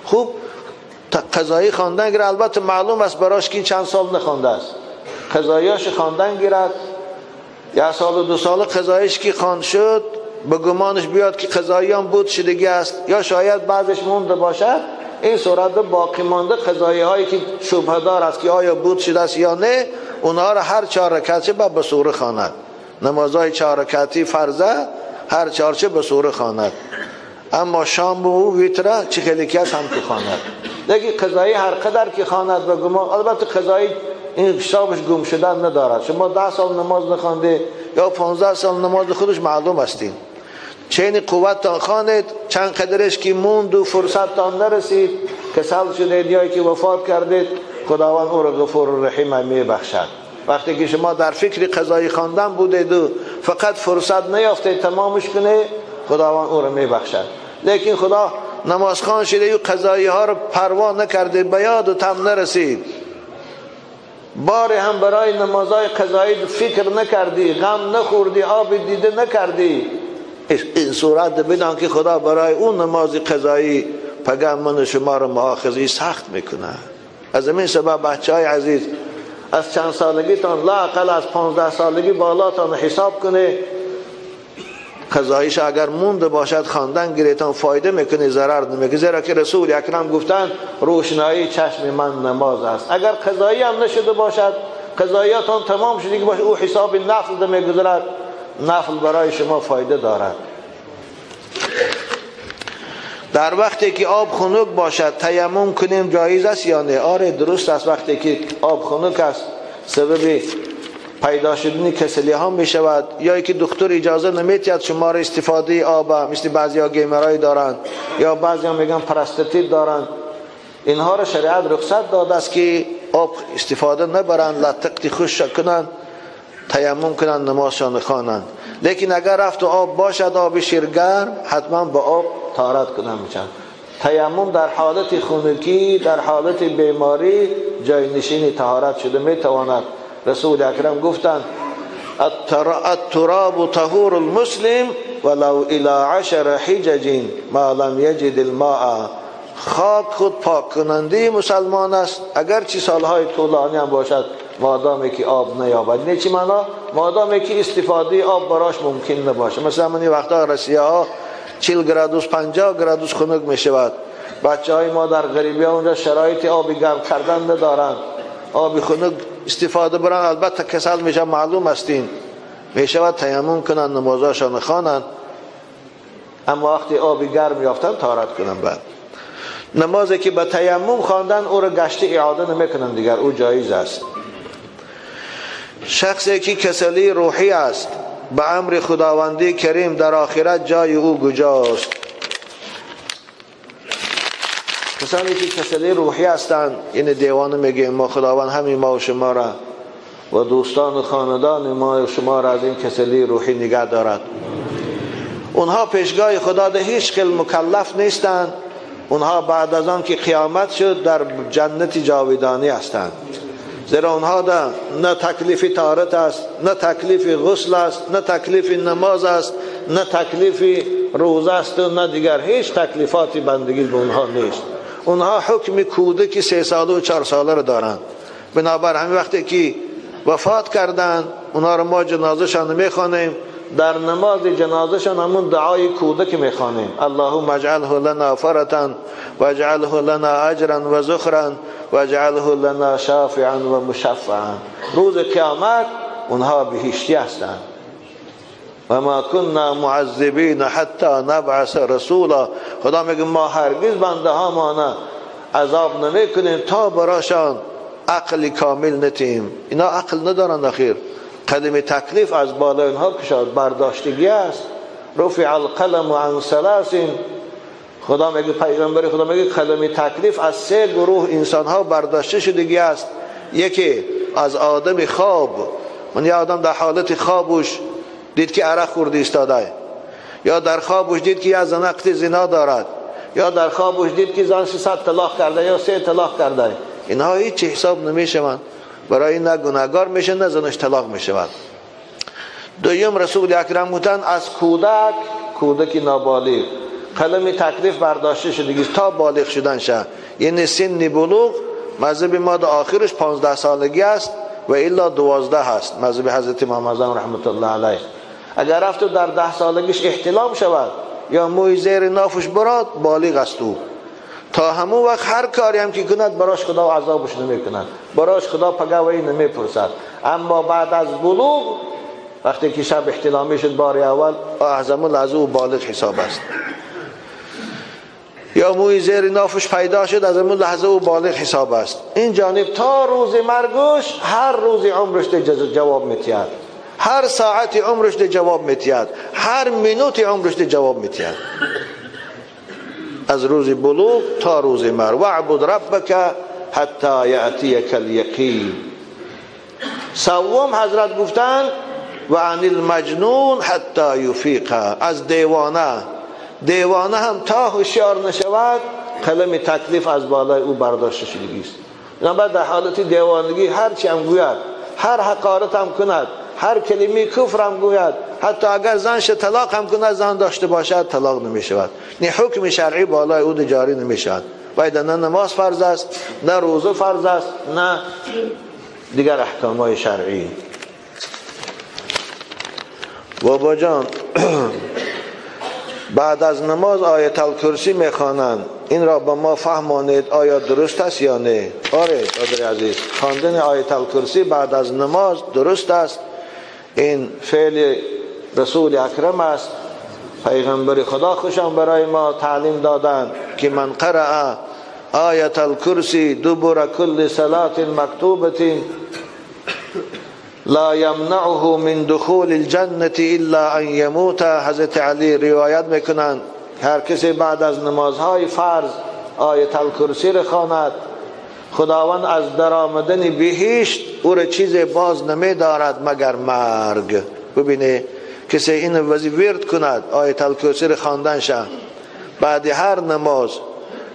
خوب قضایی خواندن گیرد، البته معلوم است براش که چند سال نخوانده است، قضاییاش خواندن گیرد، یک سال و دو سال قضاییش که خواند شد به گمانش بیاد که قضایی هم بود شدگی است، یا شاید بعضش مونده باشد، این صورت باقی مانده قضایی هایی که شبهه دار است که آیا بود شده است یا نه، اونها را هر چهار رکعت به سوره خواند. نمازهای چهار رکعتی فرضه هر چهارچه به سوره خواند، اما شام و ویتره چه خیلی که هم که خواند. لیکن قضایی هر قدر که خواند به گمان، البته قضایی این حسابش گم شدن ندارد. شما 10 سال نماز نخوانده یا 15 سال نماز خودش معلوم هستین، چین قوت خواند، چند قدرش که موند و فرصت تان نرسید، کسل شدید یا که وفات کردید، خداوند او را غفور و رحیم میبخشد. وقتی که شما در فکر قضایی خواندن بودید و فقط فرصت نیافتید تمامش کنه، خداوند او را میبخشد. لیکن خدا نماز خوان شده و قضایی ها را پروا نکرده، به یاد و تم نرسید، بار هم برای نمازهای قضایی فکر نکردی، غم نخوردی، آب دیده نکردی، این صورت بدان که خدا برای اون نماز قضایی پگه من شما را مؤاخذه سخت میکنه. از این سبب بچه های عزیز از چند سالگی تان لااقل از 15 سالگی بالاتان حساب کنه، قضاییش اگر مونده باشد خواندن گیرتان فایده میکنه، ضرر نمیکنه. زیرا که رسول اکرم گفتن روشنایی چشم من نماز است. اگر قضایی هم نشده باشد، قضاییاتان تمام شده که باشه، او حساب نفل میگذارد، نفل برای شما فایده دارد. در وقتی که آب خنک باشد تیمم کنیم جایز است یا نه؟ آره درست است. وقتی که آب خنک است سبب پیدا شدن کسلی ها می شود، یا اینکه دکتر اجازه نمیدهد شما را استفاده آب، مثل بعضی ها گیمرای دارند یا بعضی ها میگن پراستاتیت دارند، اینها را شریعت رخصت داده است که آب استفاده نبرند، لطقتی خشک کنند، تیمم کنند، نمازشان خوانند. لیکن اگر رفت و آب باشد، آب شیرگرم، حتما با آب طهارت کنند میشن. تیمم در حالت خنکی، در حالت بیماری جای نشین طهارت شده میتواند. رسول اکرم گفتند التراب طهور المسلم ولو الى 10 حجج ما لم یجد الماء. خاک خود پاک کننده مسلمان است، اگرچه سالهای طولانی هم باشد، مادامی که آب نیابد. نه چی معنا؟ مادامی که استفاده آب براش ممکن نباشه. مثلا من وقتا رسیه ها 40 گرادوس 50 گرادوس خنک می شود. بچه های ما در غریبی ها اونجا شرایط آب گرم کردن ندارند، آب خنک استفاده برن، البته کسل میشه، معلوم استین، میشود تیمم کنن، نمازاشان خوانند، اما وقتی آب گرم یافتن طهارت کنن. بعد نمازی که به تیمم خواندن او را گشت اعاده نمیکنن دیگر، او جایز است. شخصی که کسلی روحی است به امر خداوندی کریم در آخرت جای او کجاست؟ کسانی که کسلی روحی هستند، این دیوانه میگیم ما، خداوند همین ما و شما را و دوستان و خاندان ما و شما را از این کسلی روحی نگه دارد. اونها پیشگاه خدا ده هیچ خیل مکلف نیستند. اونها بعد از آن که قیامت شد در جنت جاودانی هستند، زیرا اونها ده نه تکلیف طهارت است، نه تکلیف غسل است، نه تکلیف نماز است، نه تکلیف روزه است و نه دیگر هیچ تکلیفاتی بندگی به اونها نیست. اونها حکم کودک 3 ساله و 4 ساله را دارند. بنابر همین وقتی که وفات کردند اونها را ما جنازهشان میخوانیم، در نماز جنازهشان همون دعای کودک میخوانیم: اللهم اجعله لنا فرطا واجعله لنا اجرا و ذخرا واجعله لنا شافعا و مشفعا. روز قیامت اونها بهشتی هستند. و ما كنا معذبین حتی نبعث رسولا. خدا میگه ما هرگز بنده ها ما عذاب نمیکنیم تا براشان عقل کامل نتیم. اینا عقل ندارن. اخیر قلم تکلیف از بالا اینها کشاد برداشتگی است. رفع القلم عن ثلاث. خدا میگه، پیغمبر خدا میگه قلم تکلیف از 3 گروه انسان ها برداشته شدگی است. یکی از آدم خواب، من یه آدم در حالت خوابش دید که عرق خورده ایستاده، یا در خوابش دید که یه زن عقد زنا دارد، یا در خوابش دید که زن 300 طلاق کرده یا 3 طلاق کرده. اینها هیچ حساب نمیشوند، برای نه گناهگار میشه نه زنش طلاق میشود. دویم رسول اکرم گفتند از کودک، کودک نابالغ قلم تکلیف برداشته شده تا بالغ شدن شه، یعنی سن بلوغ. مذهب ما در آخرش 15 سالگی است و الا 12 هست، مذهب حضرت امام اعظم رحمت الله علیه. اگر رفت در 10 سالگیش احتلام شود یا موی زیر نافش براد، بالغ است او. تا همون وقت هر کاری هم که کند براش خدا عذابش نمی کند، براش خدا پگاوی نمی پرسد. اما بعد از بلوغ وقتی که شب احتلامی شد بار اول، از همون لحظه او بالغ حساب است. یا موی زیر نافش پیدا شد، از همون لحظه او بالغ حساب است. این جانب تا روز مرگش هر روز عمرش جواب میتید، هر ساعت عمرش جواب میتید، هر منوت عمرش جواب میتید، از روز بلوغ تا روز مرگ. واعبد ربک حتی یأتیک الیقین. سوم حضرت گفتند و عن المجنون حتی یفیق. از دیوانه، دیوانه هم تا هوشیار نشود قلم تکلیف از بالای او برداشته شدگی است. بعد در حالت دیوانگی هر چی هم گوید، هر حقارت هم کند، هر کلمه کفر هم گوید، حتی اگر زنش طلاق هم کند، زن داشته باشد طلاق نمی شود. نه حکم شرعی بالای او جاری نمی شود. باید نه نماز فرض است، نه روزه فرض است، نه دیگر احکام های شرعی. بابا جان بعد از نماز آیت الکرسی میخوانند، این را به ما فهمانید آیا درست است یا نه؟ آره برادر عزیز، خواندن آیت الکرسی بعد از نماز درست است. این فعل رسول اکرم است. پیغمبر خدا خوشم برای ما تعلیم دادند که من قرأ آیت الکرسی دبر کل صلاة مکتوبة لا یمنعه من دخول الجنة الا ان یموت. حضرت علی روایت میکنند هر کسی بعد از نمازهای فرض آیت الکرسی را خواند، خداوند از درآمدن بهشت او را چیز باز نمی دارد مگر مرگ. ببینه کسی این وظیفه ورد کند، آیت الکرسی را خواندن شه بعد هر نماز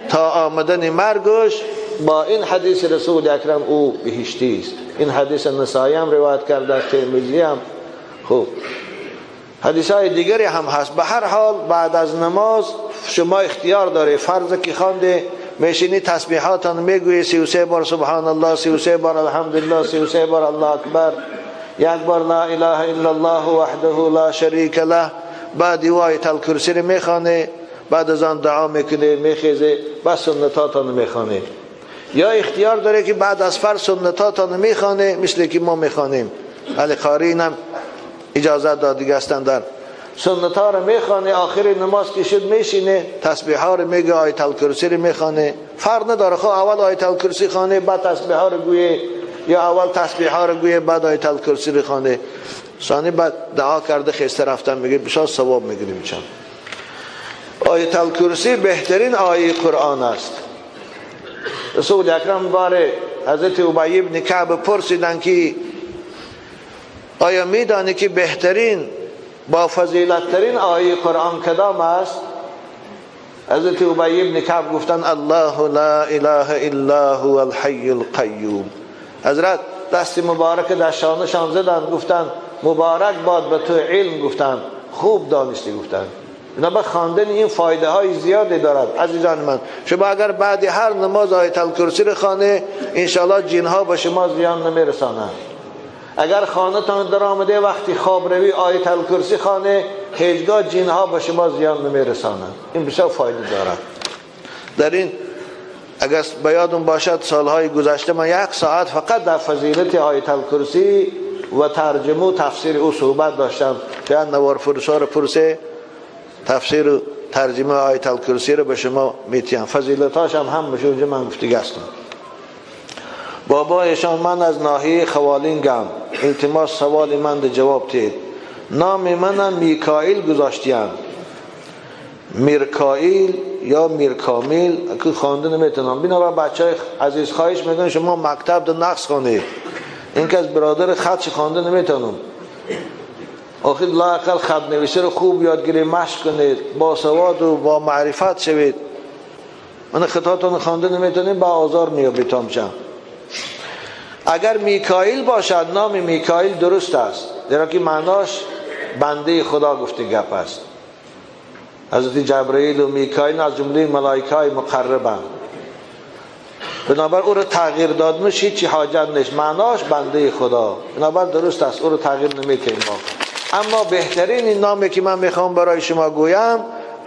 تا آمدن مرگش، با این حدیث رسول اکرم او بهشتی است. این حدیث نسائی هم روایت کرده، ترمذی هم. خوب حدیث های دیگری هم هست. به هر حال بعد از نماز شما اختیار داری، فرض که خوانده میشینی تسبیحاتان میگویی، 33 بار سبحان الله، 33 بار الحمدلله، 33 بار الله اکبر، یک بار لا اله الا الله وحده لا شریک له. بعد آیت الکرسی رو میخوانه، بعد از آن دعا میکنه، میخیزه، بعد سنتاتان میخوانه. یا اختیار داره که بعد از فرض سنتاتان میخوانه، مثل که ما میخوانیم. علی قاری هم اجازه داد دیگه هستن در سنت ها رو میخوانه، آخر نماز که شد میشینه تسبیح ها رو میگه، آیت الکرسی رو میخوانه. فرق نداره، خب اول آیت الکرسی خوانه بعد تسبیح ها رو گویه، یا اول تسبیح ها رو گویه بعد آیت الکرسی رو خوانه. ثانی بعد دعا کرده خسته رفتن میگه بسیار ثواب میگیری میشم. آیت الکرسی بهترین آیه قرآن است. رسول اکرم باره حضرت ابی بن کعب پرسیدن که آیا میدانی که بهترین با فضیلت ترین آیه قرآن کدام است؟ حضرت ابی بن کعب گفتن الله لا اله الا هو الحی القیوم. حضرت دست مبارک در شانشان زدن، گفتن مبارک باد به تو علم، گفتن خوب دانستی، گفتن. به خواندن این فایده های زیادی دارد. عزیزان من، شما اگر بعد هر نماز آیت الکرسی رو خوانه، انشاءالله جنها به شما زیان نمیرسانند. اگر خانه تان در آمده وقتی خواب روی آیت الکرسی خانه، هیچگاه جنها به شما زیان نمیرسانند. این بسیار فایده دارد. در این اگر به یادم باشد سالهای گذشته من 1 ساعت فقط در فضیلت آیت الکرسی و ترجمه و تفسیر او صحبت داشتم که نوار فرسا رو پرسه تفسیر و ترجمه آیت الکرسی رو به شما میتیم. فضیلتاش هم بشه اونجا من گفتگی هستم. بابایشان من از ناحیه خوالینگم، التماس سوال من ده جواب تید. نام منم میکائیل گذاشتیم، میرکائیل یا میرکامیل که خوانده نمیتونم. بنابر بچه های عزیز خواهش میکنم شما مکتب ده نقص خوانید، این که از برادر خطش خوانده نمیتونم. آخر لااقل خط نویسی رو خوب یاد گیرید، مشق کنید، با سواد و با معرفت شوید. من خطاتون خوانده نمیتونیم با آزار میابید تامچم. اگر میکائیل باشد نام میکائیل درست است، زیرا که معناش بنده خدا گفته گپ است. حضرت جبرئیل و میکائیل از جمله ملائکه های مقربند، بنابر او رو تغییر دادنش هیچی حاجت نیست، معناش بنده خدا، بنابر درست است، او رو تغییر نمیتیم ما. اما بهترین این نامی که من میخوام برای شما گویم،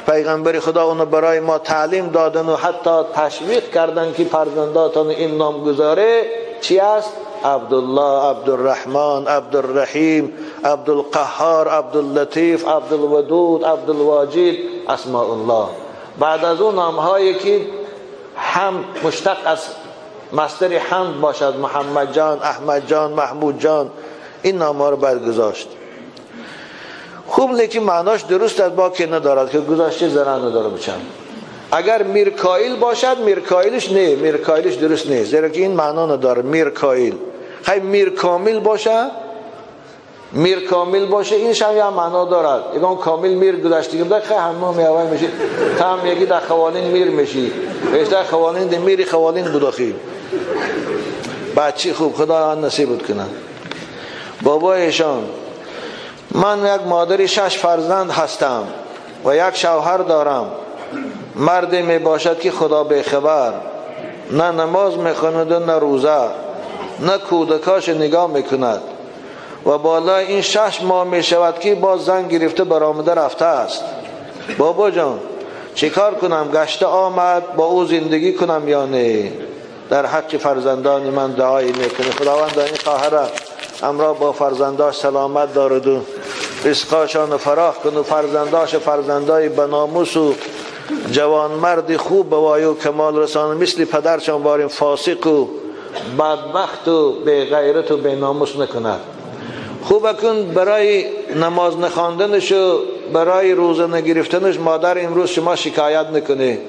پیغمبر خدا اونو برای ما تعلیم دادن و حتی تشویق کردن که فرزنداتان این نام گذاره چی است؟ عبدالله، عبدالرحمن، عبدالرحیم، عبدالقهار، عبداللطیف، عبدالودود، عبدالواجد، اسماء الله. بعد از اون نامهایی که هم مشتق از مصدر حمد باشد، محمد جان، احمد جان، محمود جان، این نامها رو باید گذاشت. خوب لیکن معناش درست از باکی ندارد که گذاشته ضرر نداره بچم. اگر میرکائیل باشد میرکائیلش نه، میرکائیلش درست نیست، زیرا که این معنا نداره میرکائیل. خیلی میرکامل باشه، میرکامل باشه این هم یه معنا دارد. یکم کامل میر گذاشتیم ده خیلی همه میوه میشی، تا هم یکی در خوالین میر میشی، بیشتر خوالین ده میری خوالین بود. بچی خوب خدا نصیبت کنه. بابایشان من یک مادری 6 فرزند هستم و یک شوهر دارم. مردی می باشد که خدا به خبر، نه نماز می خواند و نه روزه، نه کودکاش نگاه می کند و بالای این 6 ماه می شود که باز زن گرفته برآمده رفته است. بابا جان چیکار کنم؟ گشته آمد با او زندگی کنم یا نه؟ در حق فرزندان من دعایی میکنه. خداوند این خواهر امرا با فرزنداش سلامت دارد و رزقاشان فراخ کن و فرزنداش فرزندای بناموس و جوانمرد خوب به وای و کمال رسان، مثل پدرشان باریم فاسق و بدبخت و بی غیرت و بی ناموس نکند. خوب کن برای نماز نخواندنش و برای روزه نگرفتنش مادر امروز شما شکایت نکنه،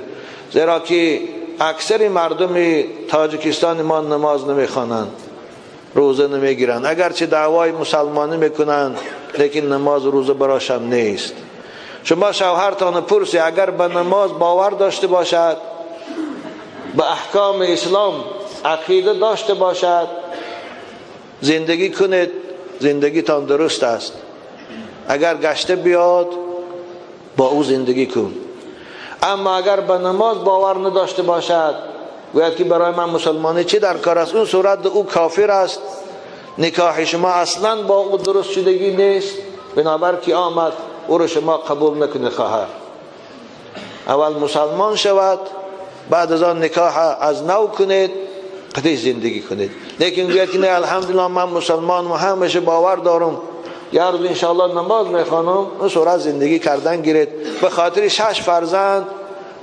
زیرا که اکثر مردم تاجیکستان ما نماز نمیخوانند، روزه نمیگیرند، اگرچه دعوای مسلمانی میکنند لیکن نماز روزه براشم نیست. شما شوهرتان پرسی اگر به نماز باور داشته باشد، به احکام اسلام عقیده داشته باشد، زندگی کنید، زندگیتان درست است. اگر گشته بیاد با او زندگی کن. اما اگر به نماز باور نداشته باشد، گوید که برای من مسلمانی چی در کار است، اون صورت او کافر است، نکاح شما اصلا با او درست شدگی نیست. بنابر که آمد او رو شما قبول نکنه. خواهر اول مسلمان شود، بعد از آن نکاح از نو کنید، قطعی زندگی کنید. لیکن گوید که نه الحمدلله من مسلمان و همیشه باور دارم، یه روز انشاءالله نماز میخوانم، اون صورت زندگی کردن گیرید. به خاطر 6 فرزند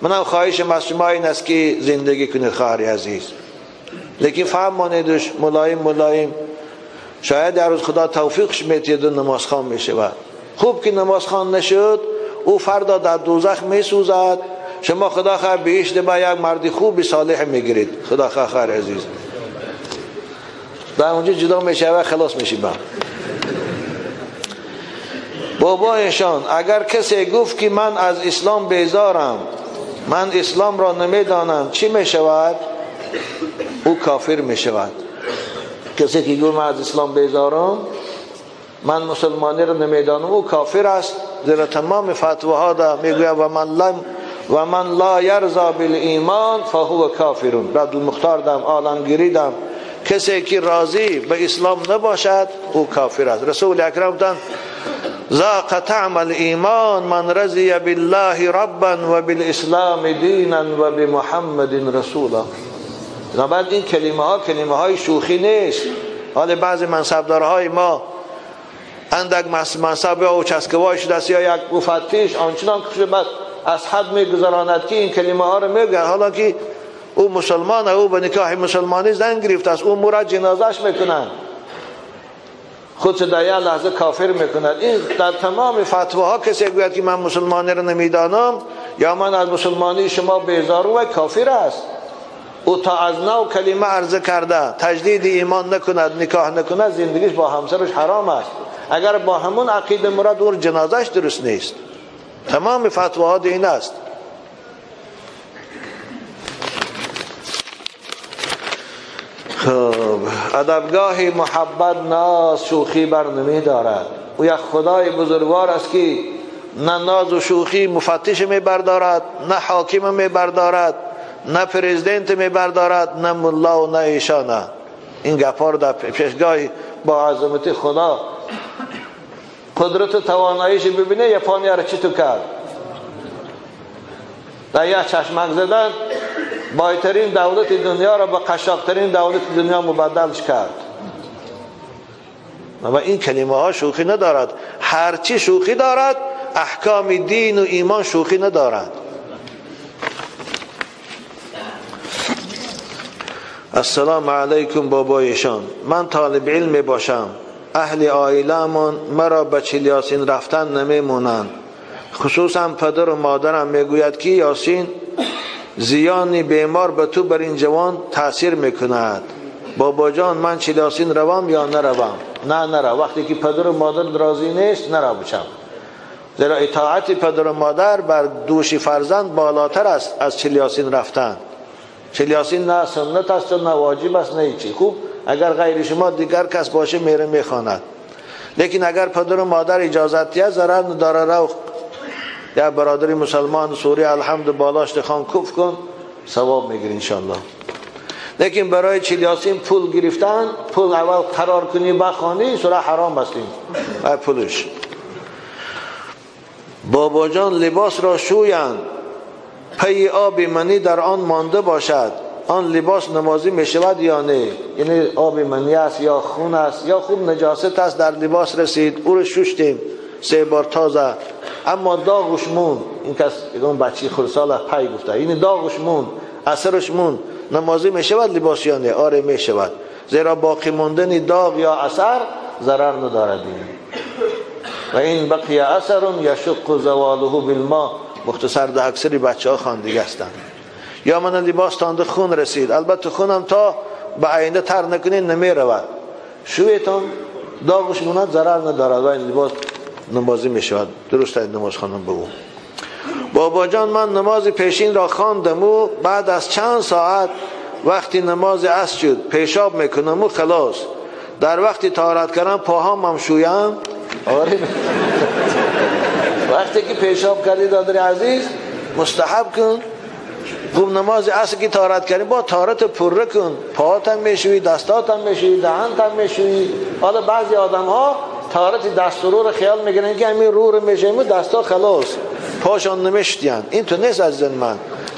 منم خواهشم از شما این است که زندگی کنید خواهر عزیز. لیکن فهمانیدش ملایم ملایم، شاید در روز خدا توفیقش میتید و نمازخوان میشود. خوب که نمازخوان نشد، او فردا در دوزخ میسوزد، شما خدا خیر بهشت با یک مرد خوب صالح میگیرید. خدا خیر عزیز در اونجا جدا میشه و خلاص میشی. با بابایشان اگر کسی گفت که من از اسلام بیزارم، من اسلام را نمیدانم، چی میشود؟ او کافر میشود. کسی که گفت من از اسلام بیزارم، من مسلمانی را نمیدانم، او کافر است. زیرا تمام فتواها دا میگوید و من لا یرضا بالایمان فهو کافرون. رد المختار دم، عالمگیری دم، کسی که راضی به اسلام نباشد او کافر است. رسول اکرم گفتند ذاق طعم الایمان من رضی بالله ربا و بالاسلام دینا و بمحمد رسولا. بعد این کلمه ها کلمه های شوخی نیست. حال بعضی منصبدارهای ما اندک منصب یا چسکوای شده است یا یک مفتش آنچنان که بعد از حد میگذراند که این کلمه ها رو میگن، حالا که او مسلمان، او به نکاح مسلمانی زن گرفته است، او مورا جنازش میکنند، خود در یک لحظه کافر میکند. این در تمام فتواها کسی گوید که من مسلمانی رو نمیدانم یا من از مسلمانی شما بیزارم، و کافر است. او تا از نو کلمه عرضه کرده تجدید ایمان نکند، نکاح نکند، زندگیش با همسرش حرام است. اگر با همون عقیده مراد، او جنازش درست نیست. تمام فتواها این است. خب ادبگاه محبت ناز شوخی بر نمی دارد. او یک خدای بزرگوار است که نه ناز و شوخی مفتش می بردارد، نه حاکم می بردارد، نه پرزیدنت می بردارد، نه ملا و نه ایشانه. این گپا رو در پیشگاه با عظمت خدا قدرت تواناییش ببینه، یپانی را چی تو کرد؟ در یک چشمک زدن بایترین دولت دنیا را به قشاقترین دولت دنیا مبدلش کرد. و این کلمه ها شوخی ندارد. هرچی شوخی دارد احکام دین و ایمان شوخی ندارد. السلام علیکم بابایشان، من طالب علم باشم، اهل عائله‌مان مرا به چل یاسین رفتن نمیمونند، خصوصا پدر و مادرم میگوید که یاسین زیان بیمار به تو بر این جوان تاثیر میکند. بابا جان من چل یاسین روم یا نروم؟ نه نرو. وقتی که پدر و مادر راضی نیست نرو بچم، زیرا اطاعت پدر و مادر بر دوش فرزند بالاتر است از چل یاسین رفتن. چل یاسین نه سنت است نه واجب است نه هیچی. خوب اگر غیر شما دیگر کس باشه میره میخواند، لیکن اگر پدر و مادر اجازت دیه ضرر نداره. رو یا برادر مسلمان سوری الحمد بالاش خان کف کن، ثواب میگیری انشالله. لیکن برای چل یاسین پول گرفتن، پول اول قرار کنی بخوانی، سوره حرام است این پولش. بابا جان لباس را شویند، پی آب منی در آن مانده باشد، آن لباس نمازی می شود یا نه؟ یعنی آب منی است یا خون است یا خوب نجاست است در لباس رسید، او رو ششتیم 3 بار تازه، اما داغش مون. این کس اون بچه خردسال پی گفته، این داغش مون، اثرش مون، نمازی می شود لباس یا نه؟ آره می شود، زیرا باقی ماندن داغ یا اثر ضرر ندارد. و این بقی اثر یشق زواله بالماء. مختصر ده اکثری بچه ها خواندگی هستند. یا من لباس تانده خون رسید، البته خونم تا به آینده تر نکنین نمی رود، شویتان داغش موند ضرر ندارد و این لباس نمازی می شود. درست نماز خواندم بگو. بابا جان من نماز پیشین را خواندم و بعد از چند ساعت وقتی نماز عصر شد پیشاب میکنم و خلاص. در وقتی طهارت کردم پاهام هم شویم؟ آره وقتی که پیشاب کردی دادر عزیز مستحب کن. خوب نماز عصر که طهارت کردی با طهارت پره کن، پاهات هم میشویی، دستات هم میشویی، دهنت هم میشویی. حالا بعضی آدم ها طهارت دست و رو رو خیال میگیرن که همین رو رو میشویم و دستا خلاص، پاشان نمیشتین. این تو نیست عزیزان من.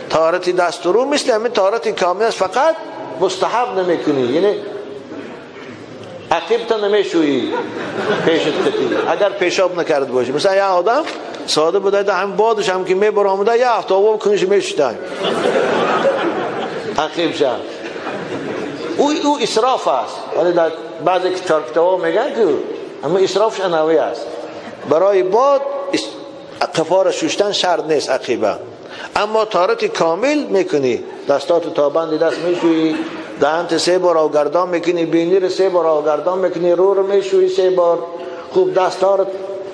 طهارت دست و رو مثل همین طهارت کامل است، فقط مستحب نمیکنی، یعنی عقب تا نمیشویی پیشت قطی اگر پیشاب نکرد باشی. مثلا یه آدم ساده بوده هم بادش هم که میبر آمده یه هفته آب کنش میشتن عقب شد. او اسراف است. ولی در بعضی کتاب‌ها میگن که اما اسرافش انوی است. برای باد قفار ششتن شرط نیست عقیبه، اما طهارت کامل میکنی، دستات تا بند دست میشویی، دهنت 3 بار آوگردان میکنی، بینی رو 3 بار آوگردان میکنی، رو رو میشویی 3 بار، خوب دستها رو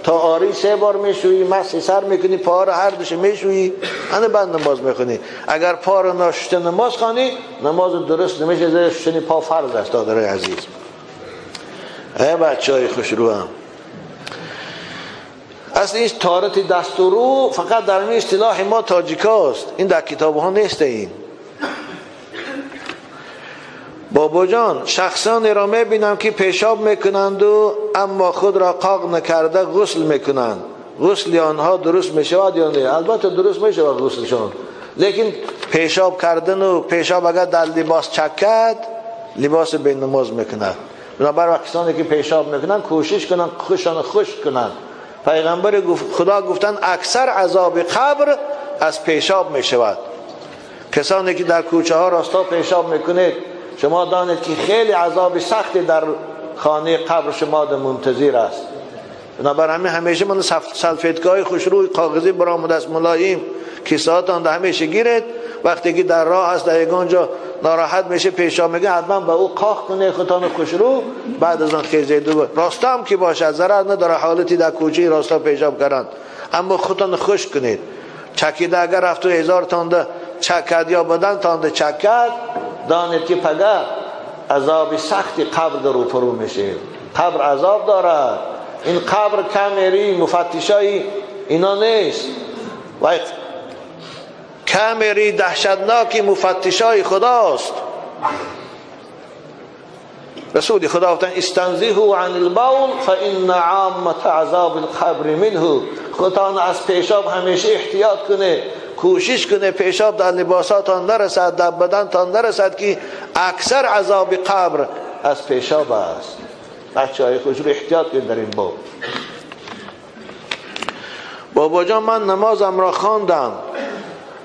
تا آری 3 بار میشویی، مسح سر میکنی، پا رو هر دوش میشویی، انا بعد نماز میخونی. اگر پا رو نشسته نماز خوانی نماز درست نمیشه، زیر شستن پا فرض است. دادرای عزیز، ای بچهای خوشرو هم، اصلا این طهارت دست و رو فقط در این اصطلاح ما تاجیکاست، این در کتاب ها نیست. این بابا جان، شخصان را میبینم که پیشاب میکنند و اما خود را قاق نکرده غسل میکنند. غسل آنها درست میشود یا نه؟ البته درست میشود غسلشان، لیکن پیشاب کردن و پیشاب اگر در لباس چکد لباس به نماز میکند. بنابراین کسانی که پیشاب میکنند کوشش کنند خوشان خشک کنند. پیغمبر خدا گفتن اکثر عذاب قبر از پیشاب میشود. کسانی که در کوچه ها راستا پیشاب میکنید شما دانید که خیلی عذاب سختی در خانه قبر شما منتظر است. بنابراین همه همیشه من سلفیتگاه خوشروی کاغذی برآمده است ملایم کیسه‌هاتان در همیشه گیرید. وقتی که در راه است در یگان جا ناراحت میشه پیشاب میگه حتما به او قاق کنه خودتان خوشرو، بعد از آن خیزه دو راستا هم که باشه ضرر نداره حالتی در کوچه راستا پیشاب کردن، اما خودتان خوش کنید. چکیده اگر رفت و هزار تانده چکد یا بدن تانده چکد، دانید که پگه عذاب سختی قبر در روپرو میشه. قبر عذاب دارد. این قبر کمری مفتشای اینا نیست و کمری دهشتناکی مفتشای خداست. رسول خدا گفتن استنزهوا عن البول فان عامة عذاب القبر منه. خودتان از پیشاب همیشه احتیاط کنه، کوشش کنه پیشاب در لباساتان نرسد، در بدنتان نرسد که اکثر عذاب قبر از پیشاب است. بچه های خوش رو احتیاط کنید در این باب. بابا جان، من نمازم را خواندم،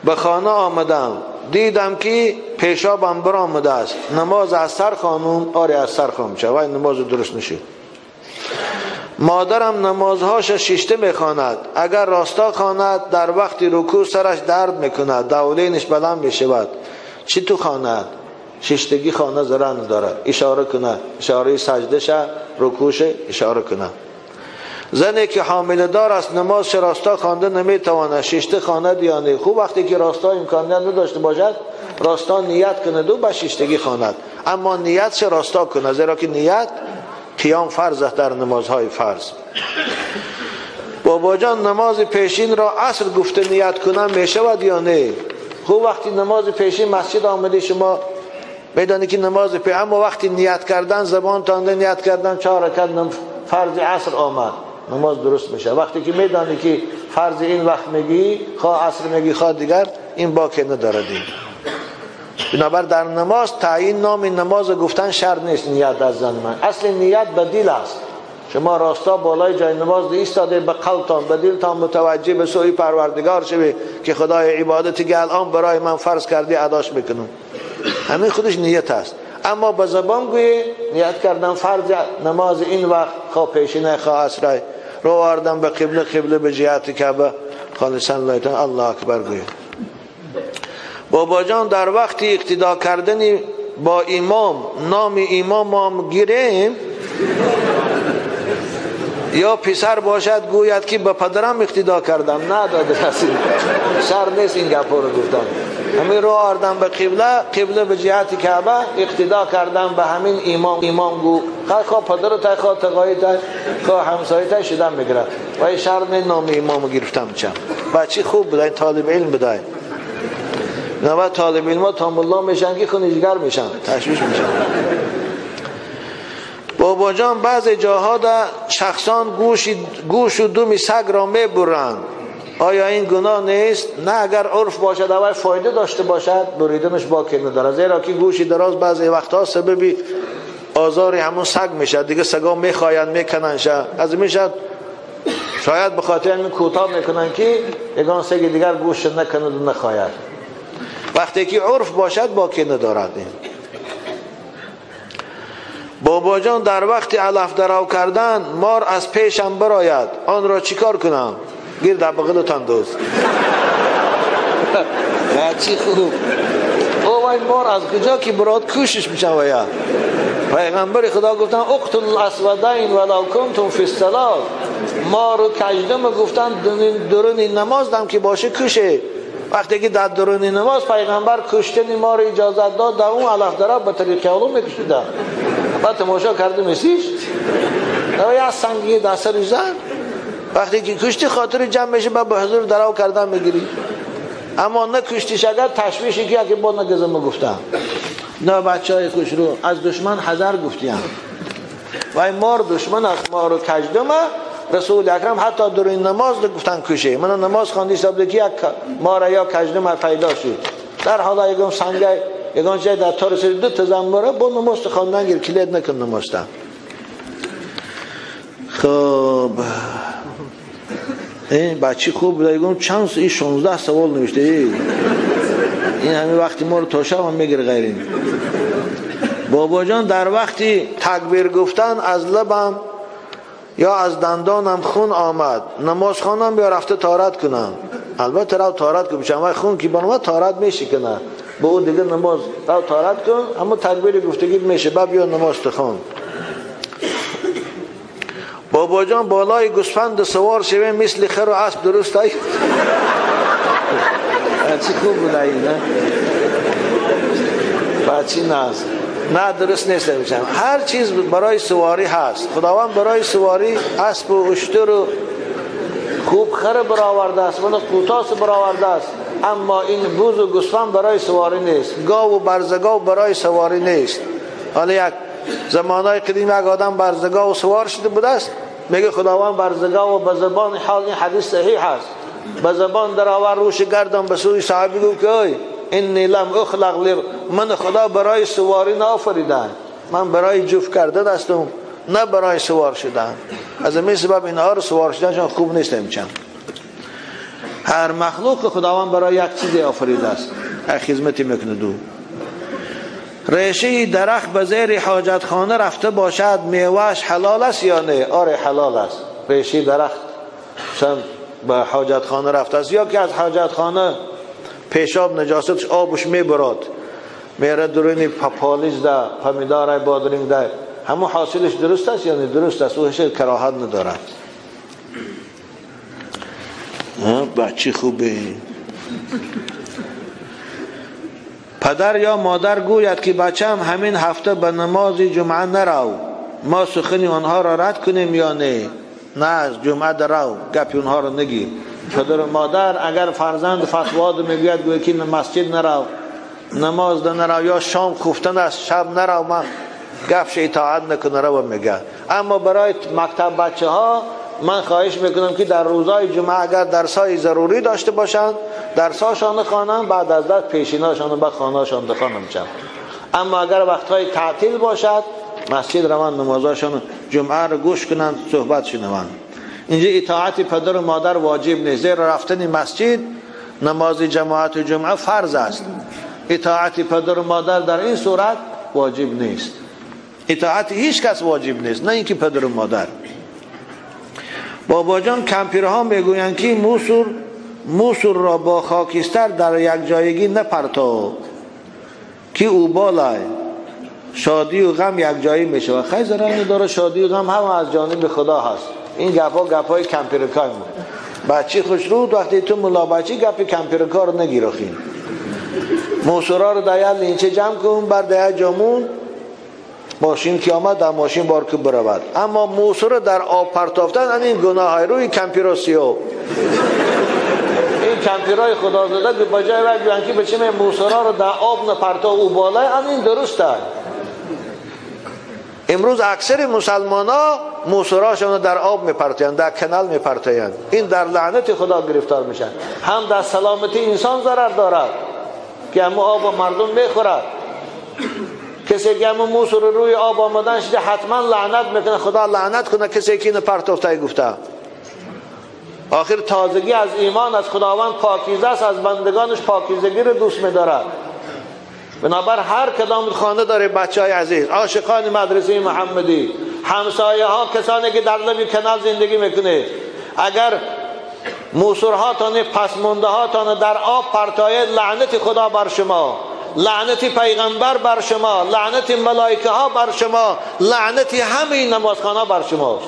به خانه آمدم، دیدم که پیشابم برآمده است، نماز از سر خانم؟ آره از سر خانم چه وای نماز درست نشید. مادرم نمازهاش شیشته میخواند، اگر راستا خواند در وقت رکوع سرش درد میکند، دولینش بلند میشود. چی تو خواند؟ شیشتگی خانه ضرر ندارد، اشاره کنه، اشاره سجده شه، رکوع شه، اشاره کنه. زنی که حامله دار است نماز راستا خوانده نمیتواند، شیشته خواند یا نه؟ خوب وقتی که راستا امکان نداشته باشد راستا نیت کنه و به شیشتگی خواند، اما نیت شه راستا کنه، زیرا که نیت قیام فرض است در نمازهای فرض. بابا جان، نماز پیشین را عصر گفته نیت کنم میشود یا نه؟ خوب وقتی نماز پیشین مسجد آمده شما میدانی که نماز پیشین، اما وقتی نیت کردن زبان تانده نیت کردن 4 رکعت فرض عصر آمد، نماز درست میشه. وقتی که میدانی که فرض این وقت میگی، خواه عصر میگی خواه دیگر، این باکی نداره دین. بنابر در نماز تعیین نام نماز گفتن شرط نیست. نیت از زن من اصل نیت به دل است. شما راستا بالای جای نماز ایستاده، به قلبتان به دلتان متوجه به سوی پروردگار شوی که خدای عبادتی که الان برای من فرض کردی اداش میکنم، همین خودش نیت است. اما به زبان گویی نیت کردم فرض نماز این وقت، خواه پیشینه خواه عصر، رو آوردم به قبله، قبله به جهت کعبه، خالصا لله الله اکبر گویی. بابا جان، در وقت اقتدا کردن با امام نام امام هم گیریم؟ یا پسر باشد گوید که به پدرم اقتدا کردم. نه داده رسید شر نیست این گپا رو گفتم. همین رو آردم به قبله، قبله به جهت کعبه اقتدا کردم به همین امام. امام گو خواه پدر تا خواه تقایی تا خواه همسایه تا شدم میگیره و این شر نیست نام امامو گرفتم. چم بچه خوب بوده، طالب علم بوده. نه طالب علم ها تا ملا میشن که خونیجگر میشن، تشویش میشن. بابا جان بعضی جاها در شخصان گوش و دم سگ را میبرند، آیا این گناه نیست؟ نه، اگر عرف باشد اول فایده داشته باشد بریدنش باکی نداره، زیرا که گوشی دراز بعضی وقتها سبب آزار همون سگ میشه دیگه، سگا میخواین میکنن شه از میشه، شاید به خاطر همین کوتاه میکنن که یگان سگ دیگر گوش نکند و نخواهد. وقتی که عرف باشد باکی ندارد. بابا جان در وقت علف درو کردن مار از پیشم براید، آن را چیکار کنم؟ گیر در بغلتان دوست. چی خوب. او این مار از کجا که براد کوشش میشن و یا پیغمبر خدا گفتن اقتل الاسودین ولو کنتم فی الصلاه. مار و کژدم گفتن درون نماز دم که باشه کشه. وقتی که در درون نماز پیغمبر کشتن مار اجازت داد، در اون علف درو به طریق علوم میکشیدن. بعد تماشا کرده میسیش یا سنگی در سرش زد. وقتی که کشتی خاطر جمع میشه بعد به حضور درو کردن میگیری، اما نه کشتیش اگر تشویشی که اگه با نگزم گفتم نه بچه های خوش رو از دشمن حذر گفتیم و این مار دشمن است، مار و کژدمه. رسول اکرم حتی در این نماز گفتن کشه. من نماز خواندی حساب که یک مار یا کژدمه پیدا شد، در حالا یکم سنگ یگان جای در تار سری دو تا زنباره با نماز خواندن گیر کلید نکن نمازتن. خب این بچه خوب بوده، یگم چند این 16 سوال نوشته. این همین وقتی ما رو تا شب هم میگیره غیرین. بابا جان در وقتی تکبیر گفتن از لبم یا از دندانم خون آمد، نماز خوانم یا رفته طهارت کنم؟ البته رو طهارت کنم، چون خون که بانوما طهارت میشه کنه به اون دیگه نماز رو طهارت کن، اما تکبیر گفتگی میشه بعد بیا نماز تخون. بابا جان بالای گوسفند سوار شویم مثل خر و اسب درست ای؟ چی خوب بود این، نه؟ بچی ناز نه درست نیست. هر چیز برای سواری هست، خداوند برای سواری اسب و اشتر و خوب خر برآورده است، ولی قوتاس برآورده است، اما این بز و گوسفند برای سواری نیست، گاو و برزگاو برای سواری نیست. حالا یک زمانهای قدیم یک آدم برزگاو سوار شده بوده است، میگه خداوند برزگاو به زبان حال، این حدیث صحیح است، به زبان در آور روش گردم به سوی صحابی گفت که ای انی لم اخلق، من خدا برای سواری نآفریدم، من برای جفت کردن هستم نه برای سوار شدن. از این سبب اینها رو سوار شدنشان خوب نیست. امچن هر مخلوق خداوند برای یک چیزی آفریده است، خدمتی میکنه. دو ریشه درخت به زیر حاجت خانه رفته باشد میوهش حلال است یا نه؟ آره حلال است. ریشه درخت مثلا به حاجت خانه رفته است، یا که از حاجت خانه پیشاب نجاستش آبش میبراد میره درونی پالیز ده پمیدار بادرنگ ده، همون حاصلش درست است یا نه؟ درست است، او هیچ کراهت ندارد. بچه خوبه. پدر یا مادر گوید که بچم همین هفته به نماز جمعه نرو، ما سخنی آنها را رد کنیم یا نه؟ نه از جمعه درو، گپی اونها را نگی. پدر و مادر اگر فرزند فتوا میگوید گوید که مسجد نرو، نماز نرو، یا شام خفتن است شب نرو، من گپش اطاعت نکنه رو میگه. اما برای مکتب بچه ها من خواهش میکنم که در روزهای جمعه اگر درسای ضروری داشته باشند درساشان خوانند، بعد از درس پیشیناشان به خانه‌شان بخوانم چند. اما اگر وقتهای تعطیل باشد مسجد روان نمازاشان جمعه رو گوش کنند، صحبت شنوند. اینجا اطاعت پدر و مادر واجب نیست، زیرا رفتن مسجد نماز جماعت و جمعه فرض است. اطاعت پدر و مادر در این صورت واجب نیست. اطاعت هیچ کس واجب نیست، نه اینکه پدر و مادر. بابا جان کمپیرها میگویند که موسور را با خاکستر در یک جایگی نپرتو که او بالای شادی و غم یک جایی میشه. خیلی ضرر نداره، شادی و غم هم از جانب خدا هست. این گپا گپای کمپیرکای ما. بچی خوشرود وقتی تو ملا بچی گپی کمپیرکا رو نگیر آخین. موسورا رو در یک لینچه جمع کن بر در جامون ماشین که آمد در ماشین بار که برود. اما موسورا در آب پرتافتن این گناه های روی کمپیراسیو. این کمپیرای خدا زده که با جای وقت که بچه موسورا رو در آب نپرتا او بالای این درسته. امروز اکثر مسلمان ها موسوراشون رو در آب میپرتایند، در کنال میپرتایند. این در لعنت خدا گرفتار میشن. هم در سلامتی انسان ضرر دارد که همه آب مردم میخورد. کسی که همه موسور روی آب آمدن شده حتما لعنت میکنه، خدا لعنت کنه کسی که اینو پرتافته گفته. آخر تازگی از ایمان از خداوند پاکیزه است، از بندگانش پاکیزگی رو دوست میدارد. بنابر هر کدام خانه داره بچه های عزیز، عاشقان مدرسه محمدی، همسایه ها، کسانی که در لبی کنال زندگی میکنه، اگر موسورها تانه پسمونده ها تانه در آب پرتایه، لعنت خدا بر شما، لعنت پیغمبر بر شما، لعنت ملائکه ها بر شما، لعنت همه نمازخانه بر شماست.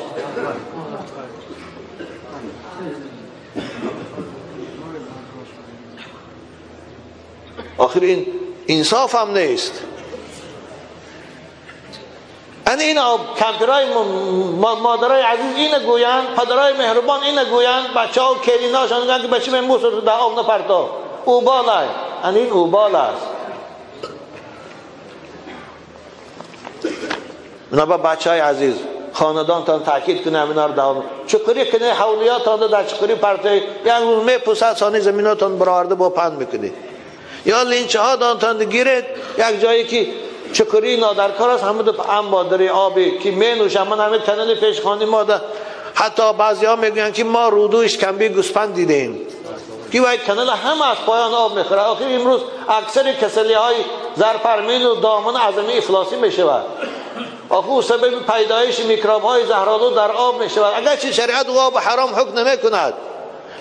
آخر این انصاف هم نیست. این کمپیرای مادرای عزیز اینو گویند، پدرای مهربان اینو گویند، بچه‌ها و کلیناشان میگن که بچه من موسر در آب نپرتا، او بالای. این اوبال است. بنابر بچه های عزیز خاندانتان تاکید کنه همینا رو دوام چقری کنه، حولیاتان در چقری پرته یک روز میپوسد سانی زمیناتان برآورده با پند میکنه، یا لینچه ها دانتان گیرد یک جایی که چکری نادرکار است، همه دو اما در آبی که می نوشم. من همه کنال پیشخانی ما ده، حتی بعضی ها میگویند که ما رودو اشکمبی گوسفند دیدیم که باید کنال هم از پایان آب میخوره. آخر امروز اکثر کسلی های زرپرمین و دامن اعظمی افلاسی میشود. آخر سبب پیدایش میکروب های زهرآلود در آب میشود. اگرچه شریعت آب حرام حکم نمیکند،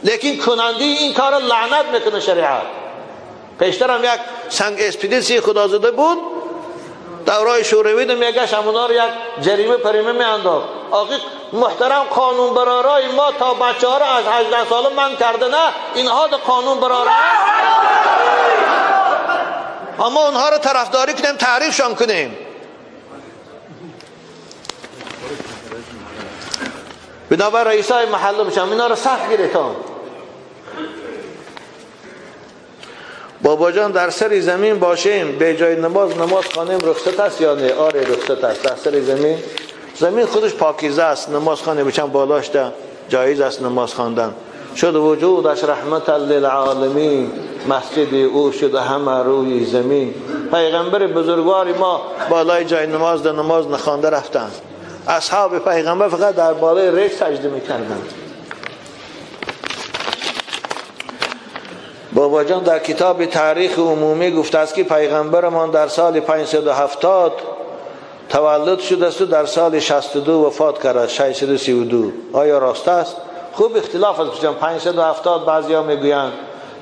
لیکن کننده این کار لعنت میکنه شریعت. پیشتر هم یک سنگ اسپیدیسی خدا زده بود، دورای شوروی میگشت همونا رو یک جریمه پریمه میانداخت. آخه محترم قانون برارای ما تا بچه ها رو از 18 ساله من کرده، نه اینها ده قانون برارای، اما اونها رو طرفداری کنیم، تعریفشان کنیم. بنابر رئیسای محله بشم اینا رو سخت گیرتان. بابا جان در سر زمین باشیم به جای نماز نماز خوانیم رخصت است یا نه؟ آره رخصت است. در سر زمین، زمین خودش پاکیزه است، نماز خوانیم بچم بالاش ده جایز است نماز خواندن. شد وجودش رحمت للعالمین، مسجد او شد همه روی زمین. پیغمبر بزرگوار ما بالای جای نماز ده نماز نخوانده رفتن. اصحاب پیغمبر فقط در بالای ریگ سجده میکردند. بابا جان در کتاب تاریخ عمومی گفته است که پیغمبرمان در سال 570 تولد شده است و در سال 62 وفات کرد، 632. آیا راست است؟ خوب اختلاف است. 570 بعضیا میگویند،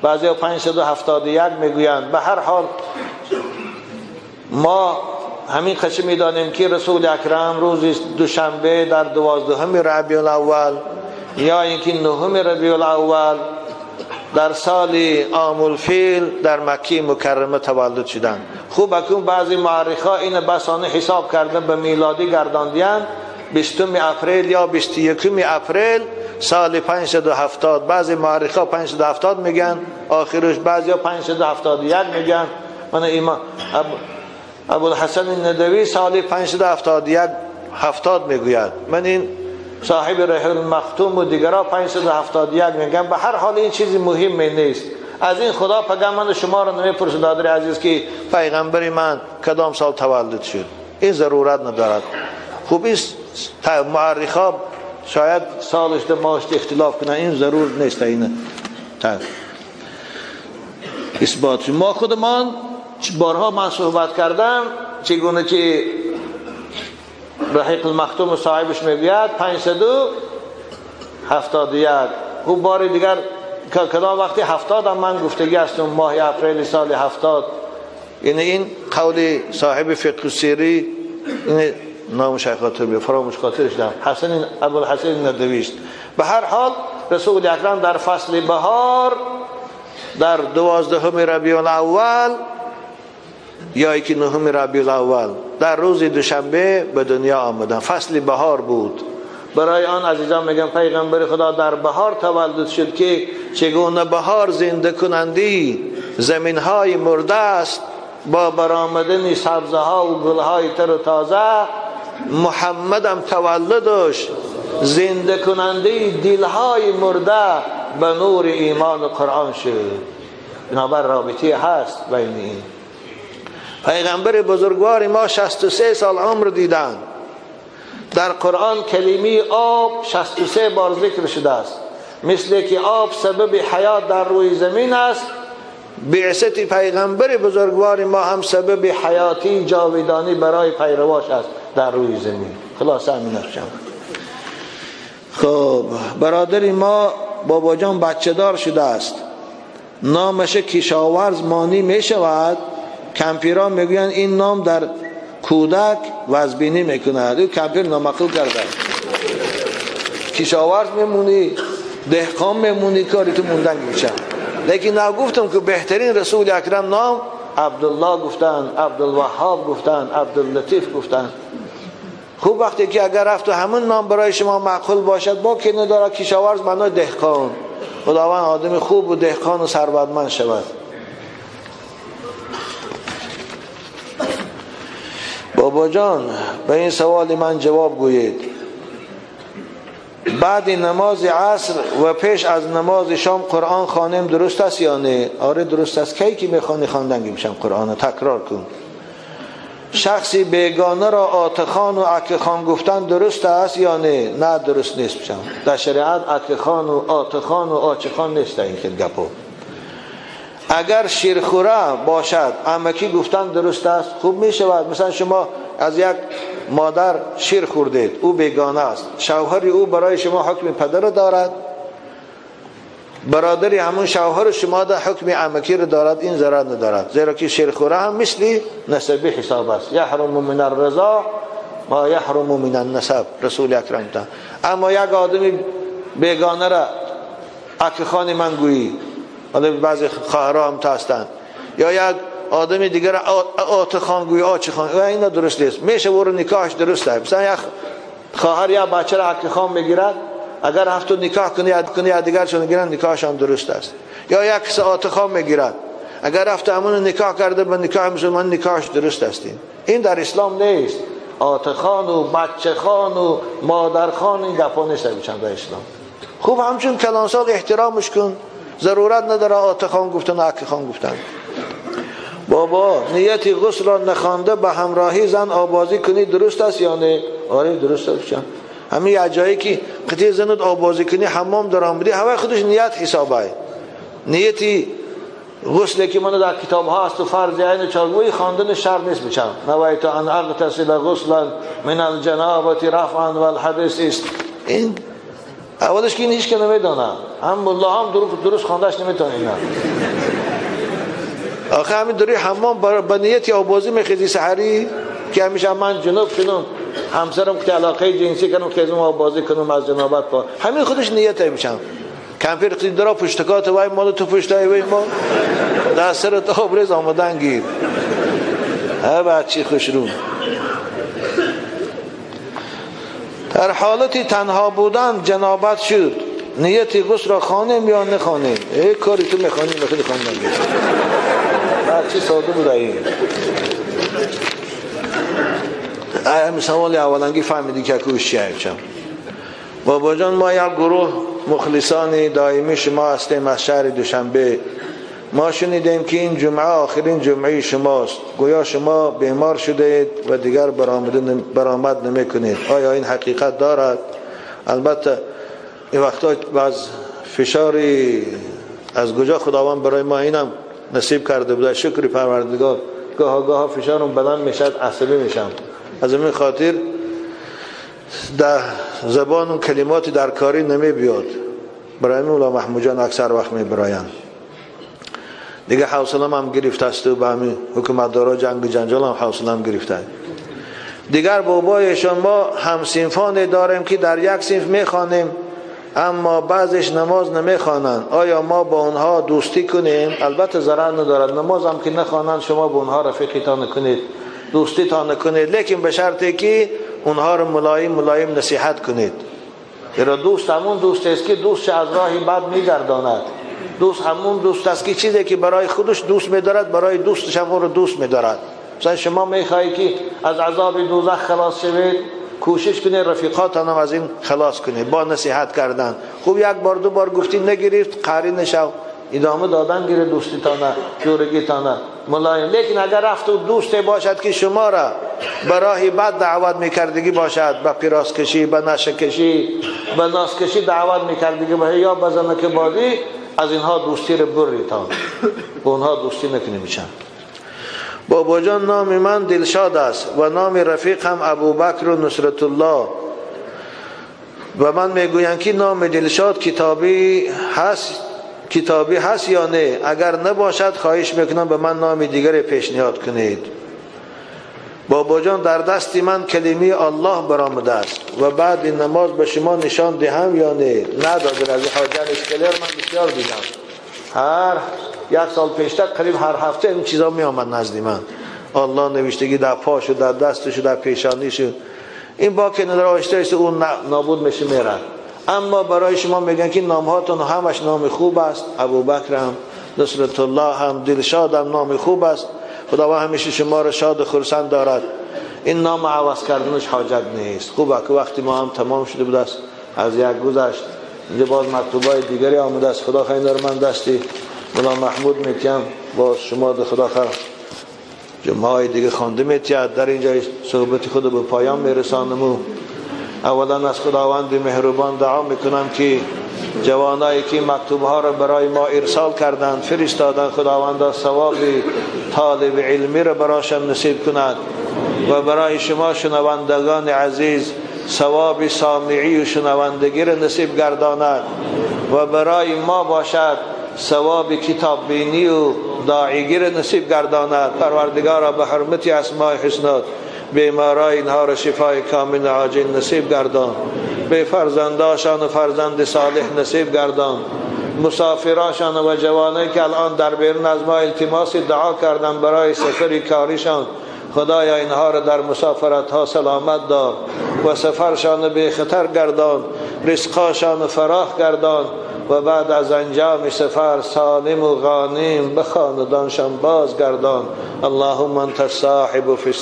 بعضیا 571 میگویند. به هر حال ما همین قصه میدانیم که رسول اکرم روز دوشنبه در 12 ربیع الاول یا اینکه 9 ربیع الاول در سال عام الفیل در مکه مکرمه تولد شدند. خوب اکنون بعضی مورخا این بسانه حساب کردن به میلادی گرداندیان 20 اپریل یا 21 اپریل سال 570. بعضی مورخا 570 میگن آخرش، بعضیا 571 میگن. من ایمان ابوالحسن ندوی سال 571 70 میگوید. من این صاحب رحل المختوم و دیگرها 571 میگن. به هر حال این چیزی مهم نیست. از این خدا پیغمبر شما رو نمیپرسه دادر عزیز که پیغمبر من کدام سال تولد شد، این ضرورت ندارد. خوب این مورخا شاید سالش ده ماهش اختلاف کنن، این ضرور نیست. این اثبات ما خودمان بارها من صحبت کردم چگونه که رحیق المختوم صاحبش میگوید 571. او بار دیگر کدام وقتی 70 هم من گفتگی هستم، ماه اپریل سال 70. یعنی این قول صاحب فقه سیری این نامش خاطر به فراموش خاطر شدم، حسن ابوالحسن ندوی است. به هر حال رسول اکرم در فصل بهار در 12 ربیع الاول یا یکی 9 ربیع الاول در روز دوشنبه به دنیا آمدن. فصل بهار بود. برای آن عزیزان میگم پیغمبر خدا در بهار تولد شد که چگونه بهار زنده کنندی زمین های مرده است با برآمدن سبزه ها و گل های تر و تازه. محمدم تولدش زنده کننده دل های مرده به نور ایمان و قرآن شد. بنابر رابطه هست بین این. پیغمبر بزرگوار ما 63 سال عمر دیدند. در قرآن کلمه آب 63 بار ذکر شده است. مثل که آب سبب حیات در روی زمین است، بعثت پیغمبر بزرگوار ما هم سبب حیاتی جاودانی برای پیرواش است در روی زمین. خلاص همین است. خب برادر ما بابا جان بچه دار شده است، نامش کشاورز مانی می شود. کمپیران میگویند این نام در کودک وزبینی میکند. او کمپیر نامعقول کرده. کشاورز میمونی، دهقان میمونی، کاری تو موندن میشه. لیکن نگفتم که بهترین رسول اکرم نام عبدالله گفتن، عبدالوهاب گفتن، عبداللطیف گفتن. خوب وقتی که اگر رفت و همون نام برای شما معقول باشد با که نداره. کشاورز معنای دهقان. خداوند آدم خوب و دهقان و ثروتمند شود. بابا جان به این سوال من جواب گویید. بعد نماز عصر و پیش از نماز شام قرآن خوانیم درست است یا نه؟ آره درست است. کی که میخوانی خواندن میشم قرآن تکرار کن. شخصی بیگانه را آتخان و عکخان گفتن درست است یا نه؟ نه درست نیست. بشم در شریعت عکخان و آتخان و آچخان نیست این خیلی گپو. اگر شیرخوره باشد عمکی گفتن درست است؟ خوب می شود. مثلا شما از یک مادر شیر خوردید، او بیگانه است، شوهر او برای شما حکم پدر دارد، برادری همون شوهر شما در حکم عمکی رو دارد، این ضرر ندارد، زیرا که شیرخوره هم مثل نسبی حساب است. یحرم من الرضا ما یحرم من النسب، رسول اکرم تا. اما یک آدمی بیگانه را عکخان من گویی، حالا بعضی خواهرها هم هستند، یا یک آدم دیگر آتخان گویی، آچخان، و اینا درست نیست. میشه ورو نکاحش درست است. مثلا یک خواهر یا بچه را عکخان میگیرد، اگر هفتو نکاح کنی یا دیگرشون گیرن نکاحشان درست است. یا یک کس آتخان میگیرد، اگر رفت همون نکاح کرده به نکاح مسلمان نکاحش درست است. این در اسلام نیست. آتخان و بچه خان و مادر خان این گپا نیست در اسلام. خوب همچون کلانسال احترامش کن، ضرورت نداره آتخان گفتن و عکخان گفتن. بابا نیت غسل را نخوانده به همراهی زن آبازی کنی درست است یا نه؟ آره درست است. همین یه جایی که قطعی زنت آبازی کنی حمام در آمدی، هوای خودش نیت حسابه. نیتی غسل که من در کتاب ها است و فرض عین چارگوی خواندن شرط نیست بچم. نویت ان اغتسل غسلا من الجنابه رفعا والحدث است. این اولش که این هیچ که نمیدانه، هم الله هم درست خواندش نمیتونه اینا. آخه همین دوری حمام با نیتی آبازی میخیزی سحری که همیشه من جنوب شدم، همسرم که علاقه جنسی کنم که ازم آبازی کنم از جنابت پا، همین خودش نیت میشم. کمپیر قید درا پشتکات وای مال تو پشتای وای ما در سرت آبرز آمدن گیر. ها بچی خوش رو. در حالت تنها بودن جنابت شد، نیت غسل را خوانیم یا نخوانیم؟ ای کاری تو میخوانی میخوانی خواندن گیر. بچی ساده بود این. همین سوال اولنگی فهمیدی که کوش چیه بچم. بابا جان ما یک گروه مخلصان دائمی شما هستیم از شهر دوشنبه. ما شنیدیم که این جمعه آخرین جمعه شماست، گویا شما بیمار شده اید و دیگر برآمد نمی کنید. آیا این حقیقت دارد؟ البته این وقتا بعض فشاری از کجا خداوند برای ما اینم نصیب کرده بوده، شکر پروردگار. گاه گاه فشارم بلند میشد، عصبی میشم. از این خاطر در زبان اون کلمات در کاری نمی بیاد. برای مولا محمود جان اکثر وقت می براین. دیگه حوصله‌م هم گرفته است و به همین حکومتدارا جنگ و جنجال هم حوصله‌م گرفته. دیگر بابایشان ما هم‌صنفان داریم که در یک صنف میخوانیم، اما بعضش نماز نمیخوانند. آیا ما با آنها دوستی کنیم؟ البته ضرر ندارد، نماز هم که نخوانند شما با آنها رفیقیتان نکنید، دوستیتان نکنید، لیکن به شرطی که اونها رو ملایم ملایم نصیحت کنید. زیرا دوست همون دوست است که دوست از راه بد میگرداند. دوست همون دوست است که چیزی که برای خودش دوست میدارد برای دوستش هم اون رو دوست میدارد. مثلا شما میخواهی که از عذاب دوزخ خلاص شوید، کوشش کنید رفیقاتان هم از این خلاص کنید با نصیحت کردن. خوب یک بار دو بار گفتی نگرفت، قاری نشو، ادامه دادن گیره دوستیتانه، جورگیتانه، ملایم. لیکن اگر رفت و دوست باشد که شما را به راه بد دعوت میکردگی باشد، به پیراز کشی، به نشه کشی، به ناس کشی دعوت میکردگی باشد یا به زنک بازی، از اینها دوستی رو بریتان، به اونها دوستی نکنی میشن. بابا جان نام من دلشاد است و نام رفیق هم ابوبکر و نصرت الله. و من میگویند که نام دلشاد کتابی هست یا نه؟ اگر نباشد خواهش میکنم به من نام دیگری پیشنهاد کنید. بابا جان در دست من کلمه الله برآمده است و بعد این نماز به شما نشان دهم یا نه؟ ندادر از حاجت اسکلر من بسیار دیدم. هر یک سال پیشتر قریب هر هفته این چیزا می آمد نزد من. الله نوشتگی در پاش و در دستش و در پیشانیش. این با که نداره آهسته اون نابود میشه میره. اما برای شما میگن که نامهاتون همش نام خوب است، ابوبکر هم، نصرت الله هم، دلشاد هم نام خوب است. خداوند همیشه شما را شاد و خرسند دارد. این نام عوض کردنش حاجت نیست. خوبه که وقتی ما هم تمام شده بود است، از یک گذشت. اینجا باز مکتوبای دیگری آمده است. خدا خیر دار من دستی مولا محمود میتیم با شما ده خدا خیر جمعه های دیگه خوانده میتید. در اینجا صحبت خود به پایان میرسانم. اولا از خداوند مهربان دعا میکنم که جوانایی که مکتوب ها را برای ما ارسال کردند، فرستادند، خداوند ثواب طالب علمی را برایشان نصیب کند و برای شما شنوندگان عزیز ثواب سامعی و شنوندگی را نصیب گرداند و برای ما باشد ثواب کتاب بینی و داعیگی را نصیب گرداند. پروردگارا به حرمت اسماء حسنات بیمارای اینها را شفای کامل عاجل نصیب گردان، به فرزنداشان و فرزند صالح نصیب گردان، مسافراشان و جوانایی که الان در بیرون از ما التماس دعا کردن برای سفر کاریشان، خدایا اینها را در مسافرت ها سلامت دار و سفرشان به خطر گردان، رزقاشان فراخ گردان و بعد از انجام سفر سالم و غانم به خاندانشان باز گردان. اللهم انت الصاحب فی